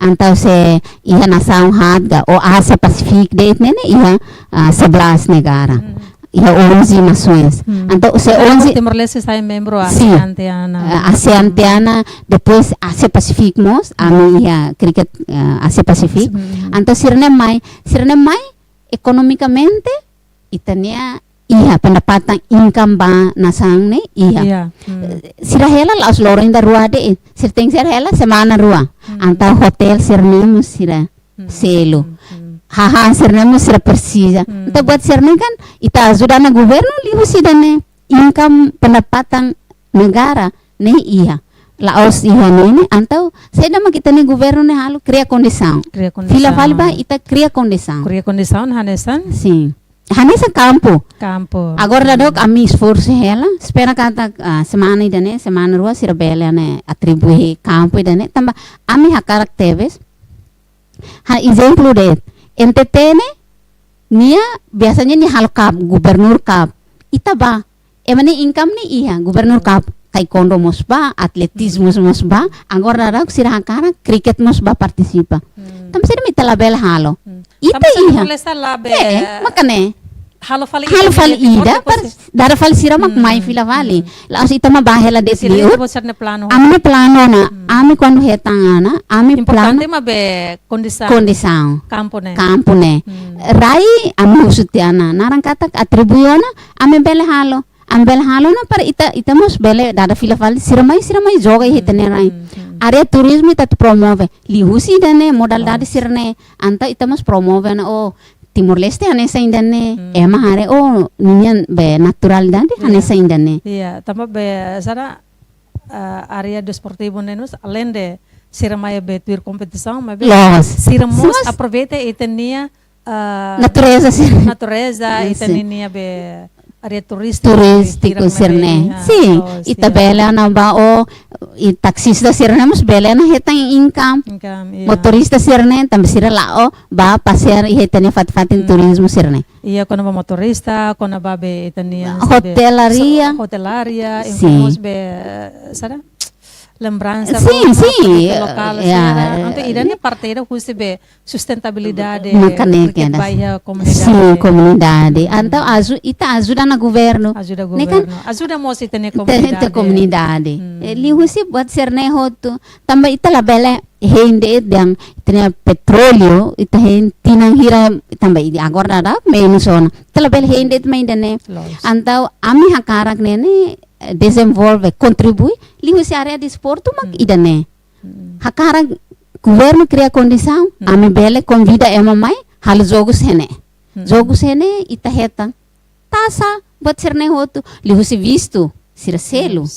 Entaun se iha nasaun haat ka, ou Ásia Pasífiku de'it ne'e ne'e iha, ah, sebelas negara. Hmm. Iha onze nasoens. Hmm. Entaun se onze. Timor-Leste sai membru, sin, ASEAN tiha ona. Ah, ASEAN tiha ona, depois Ásia Pasífiku mós, ami iha kriket, ah, Ásia Pasífiku. Hmm. Entaun sira-ne'e mai, sira-ne'e mai ekonomikamente ita-nia iha pendapatan, income ba nasaun ne'e iha. Iya. Hmm. Eh, sira hela la'ós loron ida rua de'it. Sira tenke ser hela semana rua. Hmm. Entaun hotel sira-ne'e mós sira, hmm, selu. Hmm, hmm. Hahán sira-ne'e mós sira presiza. Hmm. Entaun buat sira-ne'e kan ita ajuda ona governu liuhusi ida-ne'e. Income, pendapatan negara ne'e iha. La'ós iha ne'e ne'e, entaun saida mak ita-nia governu ne'e halo, kria kondisaun. Kria kondisaun. Fila fali ba ita kria kondisaun. Kria kondisaun hanesan? Sin. Hanesan kampu. Kampu. Agora daudaun ami esforsu hela, espera katak, ah, semana ida-ne'e, semana rua sira bele ne'e atribui kampu ida-ne'e, tanba ami hakarak tebes. Ha, ezemplu de'it, NTT ne'e, nia biasanya nia halo cup, Gubernur Cup. Ita bá, ema nia income ne'e iha, Gubernur Cup. taekwondo mós bá, atletizmu mós bá, agora daudaun sira hakarak kriket mós bá partisipa. Tanba saida mak ita labele halo? Ita iha. Timor-Leste labele. Eh, mak ne'e. Halo fali ida, para dada fali sira mak mai fila fali. La'ós ita mak bá hela de'it liur. Ami-nia planu ona, ami kuandu hetan ona, ami planu. Importante mak be kondisaun. Kondisaun. Kampu ne'e. Kampu ne'e. Rai ami husu tiha ona, naran katak atribui ona, ami bele halo. Ami bele halo ona para ita, ita mós bele dada fila fali, sira mai, sira mai joga iha ita-nia rai. Área turizmu ita atu promove. Liuhusi ida-ne'e, modalidade sira-ne'e. Entaun ita mós promove ona, oh, Timor-Leste hanesan ida-ne'e. Ema haree, oh, ninia be naturalidade hanesan ida-ne'e. Iya, tanba be sira, eh, área desportivu ne'e mós, alende sira mai be tuir kompetisaun, maibé sira mós aproveita ita-nia, eh, natureza sira-ne'e. Natureza, ita-nia be área turístiku sira-ne'e. Sin, loos, ita bele ona ba, oh, i taksista sira-ne'e mós bele ona hetan income. Income, iya. Motorista sira-ne'e, tanba sira la'o bá pasiar iha ita-nia fatin-fatin turizmu sira-ne'e. Iya, kona-ba motorista, kona-ba be ita-nia hotelaria. Hotelaria, sin. Mós be, eh, sira lembransa, sin, sin, lokál, ya, sira. Entaun ida-ne'e parte ida husi be sustentabilidade. Mak ne'e kriket ba iha komunidade. Sin, komunidade. Entaun aju-, ita ajuda ona governu. Ajuda governu. Ajuda mós ita-nia komunidade. Ita-nia komunidade. Eh, liuhusi buat sira-ne'e hotu. Tanba ita labele hein de'it dehan ita-nia petróleu, ita hein tinan hira, tanba ida agora daudaun menus ona. Ita labele hein de'it mai ida-ne'e. Loos. Entaun ami hakarak ne'e, ne'e, eh, dezenvolve, kontribui, liuhusi área desportu mak ida-ne'e. Hakarak governu kria kondisaun, ami bele konvida ema mai, halo jogus iha ne'e. Jogus iha ne'e, ita hetan tasa, buat sira-ne'e hotu, liuhusi vistu, sira selu.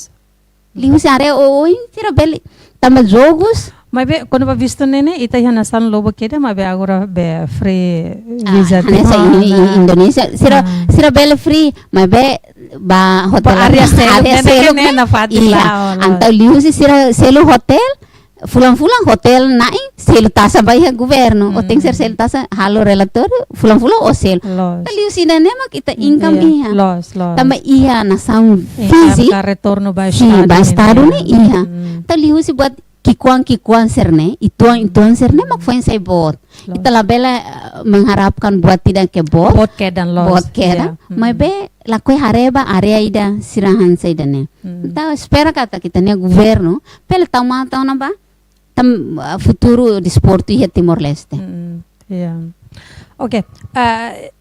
Liuhusi área oioin, sira bele, tanba jogus. Maibé, kona-ba vistu ne'e ne'e, ita iha nasaun lobo kedas, maibé agora be free visa. Ah, hanesan Timor, Indonézia, sira, sira bele free, maibé ba hotel área seluk, área seluk ne'e ne'e nafatin. Iya, entaun liuhusi sira selu hotel, fulan-fulan hotel na'in selu tasa ba iha governu. Ó tenke selu tasa, halo relatóriu, fulan-fulan ó selu. Loos. Entaun liuhusi ida-ne'e mak ita income iha. Loos, loos. Tanba iha nasaun fíziku. Ka retornu ba estadu ne'e iha. Entaun liuhusi buat ki'ikoan-ki'ikoan sira-ne'e, ituan-ituan sira-ne'e mak foin sai boot. Loos. Ita labele, eh, mengharapkan buat ida ke boot. Boot kedan, loos. Boot kedan. Maibé lakohi haree ba área ida sira hanesan ida-ne'e. Entaun espera katak ita-nia governu bele tau matan ona ba, tan, ah, futuru desportu iha Timor-Leste. Iya. Oke, eh,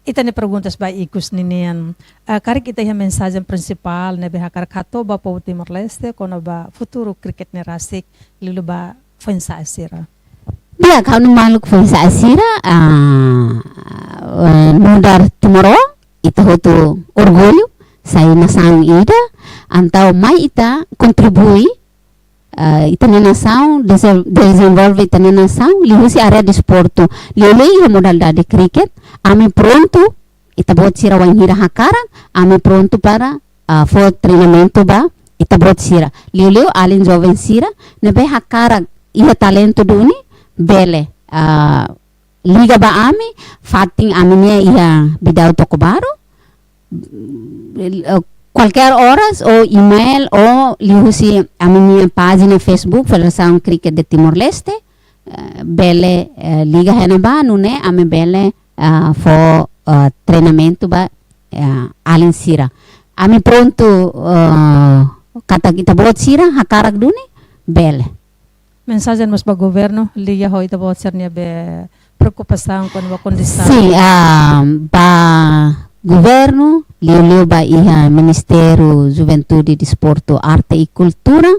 ita-nia perguntas ba ikus ninian. Eh, karik ita iha mensajen prinsipál ne'ebé hakarak hato'o ba povu Timor-Leste kona-ba futuru kriket ne'e rasik, liuliu ba foin-sa'e sira. Di'ak, ha'u-nia maluk foin-sa'e sira, ah, eh, nu'udar timoroan, ita hotu orgullu, sai nasaun ida, entaun mai ita kontribui, eh, ita-nia nasaun, desen-, dezenvolve ita-nia nasaun, liuhusi área desportu, liuliu iha modalidade kriket, ami prontu, ita-boot sira wainhira hakarak, ami prontu para, ah, fó treinamentu ba ita-boot sira. Liuliu alin joven sira, ne'ebé hakarak iha talentu duni, bele, ah, liga ba ami, fatin ami-nian iha Bidau Tocobaru, eh, kualkér oras, ou email, ou liuhusi ami-nia pájina Facebook, Federasaun Kriket de Timor-Leste, eh, bele, eh, liga iha ne'ebá, nune'e ami bele, ah, fó, ah, treinamentu ba, ah, alin sira. Ami prontu, ah, katak ita-boot sira hakarak duni, bele. Mensajen mós ba governu, liga ho ita-boot sira-nia be preokupasaun kona-ba kondisaun. Sin, ah, ba governu, liuliu ba iha Ministériu Juventude, Desportu, Arte i Kultura.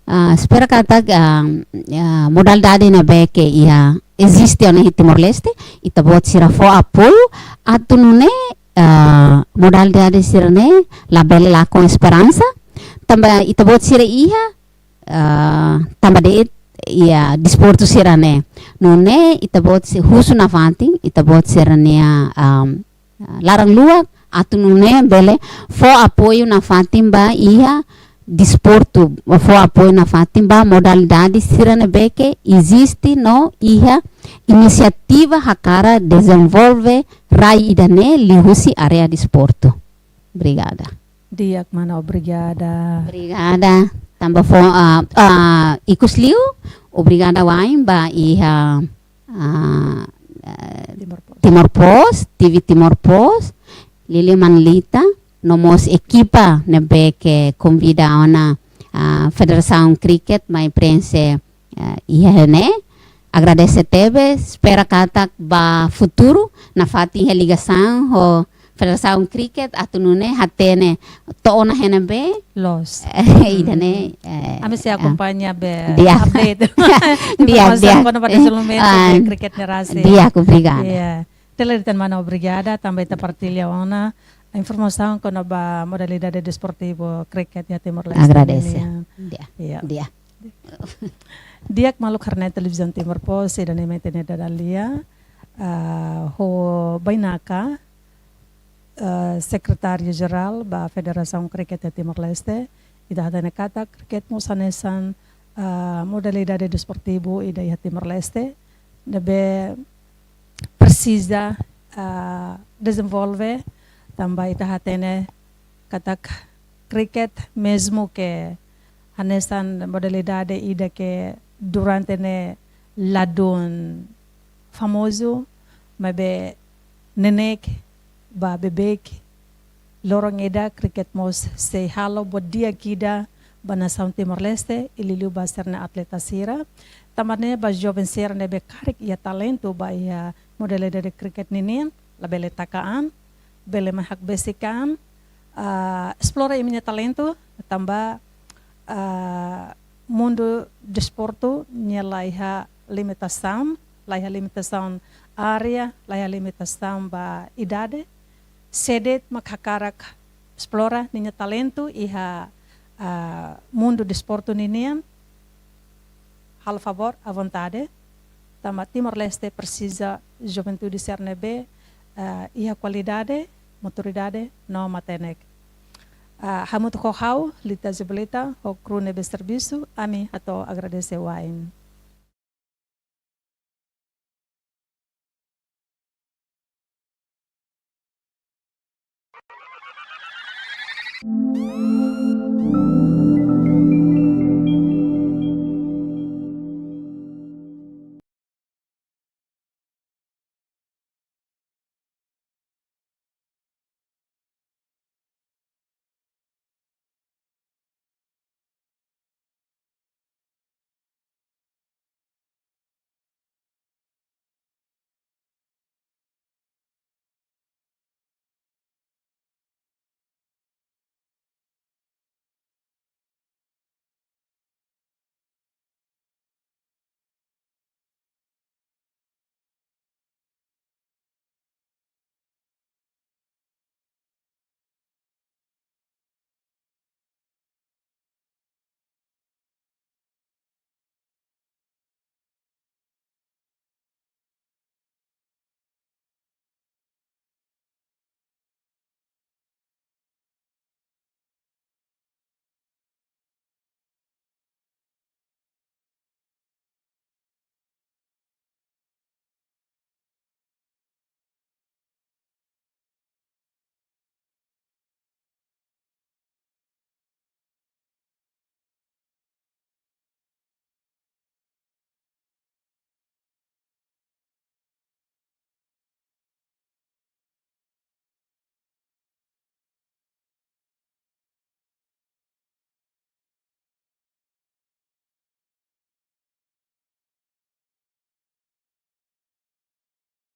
Ah, espera katak, ah, ah, modalidade ne'ebé ke iha eziste ona iha Timor-Leste, ita-boot sira fó apoiu, atu nune'e, ah, modalidade sira-ne'e labele lakon esperansa, tanba ita-boot sira iha, ah, tanba de'it iha desportu sira-ne'e. Nune'e ita-boot si-, husu nafatin, ita-boot sira-nia, ah, laran-luak, atu nune'e bele fó apoiu nafatin ba iha desportu, fó apoiu nafatin ba modalidade sira ne'ebé ke eziste no iha inisiativa hakarak dezenvolve rai ida-ne'e liuhusi área desportu. Obrigada. Di'ak mana, obrigada. Obrigada. Tanba fó, ah, ah, ikus liu, obrigada wa'in ba iha, ah, ah, Timor Post. Timor Post, T V Timor Post, liuliu mana Lita, no mós ekipa ne'ebé ke konvida ona, ah, Federasaun Kriket mai prenxe, eh, iha ne'e. Agradese tebes, espera katak ba futuru nafatin iha ligasaun ho Federasaun Kriket atu nune'e hatene to'o ona iha ne'ebé. Loos. Ida-ne'e, eh, ami sei, ah, akompaña be, di'ak, update. Di'ak, informasaun di'ak, kona-ba, eh, dezenvolvimentu, ah, be kriket nia rasik. Di'ak, obrigada. Iya. Tele ita mana, obrigada, tanba ita partilla ona informasaun kona-ba modalidade desportivu kriket iha Timor-Leste. Agradese. Nian. Di'ak. Iya. Di'ak. Di'ak maluk haree-na'in Televizaun Timor Post, ida-ne'e mak ita-nia dada lia, ah, ho bainaka, ah, Sekretáriu Jerál ba Federasaun Kriket iha Timor-Leste, ita hatene katak kriket mós hanesan, ah, modalidade desportivu ida iha Timor-Leste, ne'ebé presiza, ah, dezenvolve, tanba ita hatene katak kriket mezmu ke hanesan modalidade ida ke durante ne'e ladún famozu, maibé neineik ba beibeik loron ida kriket mós sei halo buat di'ak ida ba nasaun Timor-Leste, liuliu ba sira-nia atleta sira. Tanba ne'e ba joven sira ne'ebé karik iha talentu ba iha modalidade kriket ninian, labele taka an, bele mai hakbesik an, ah, esplora imi-nia talentu, tanba, ah, mundu desportu nia laiha limitasaun, laiha limitasaun área, laiha limitasaun ba idade. Sé de'it mak hakarak esplora ninia talentu iha, ah, mundu desportu ninian, halo favór, à vontade. Tanba Timor-Leste presiza juventude sira ne'ebé, ah, iha kualidade, maturidade no matenek. Ah, hamutuk ho ha'u, Lita Jubilita, ho kru ne'ebé servisu, ami hato'o agradese wa'in.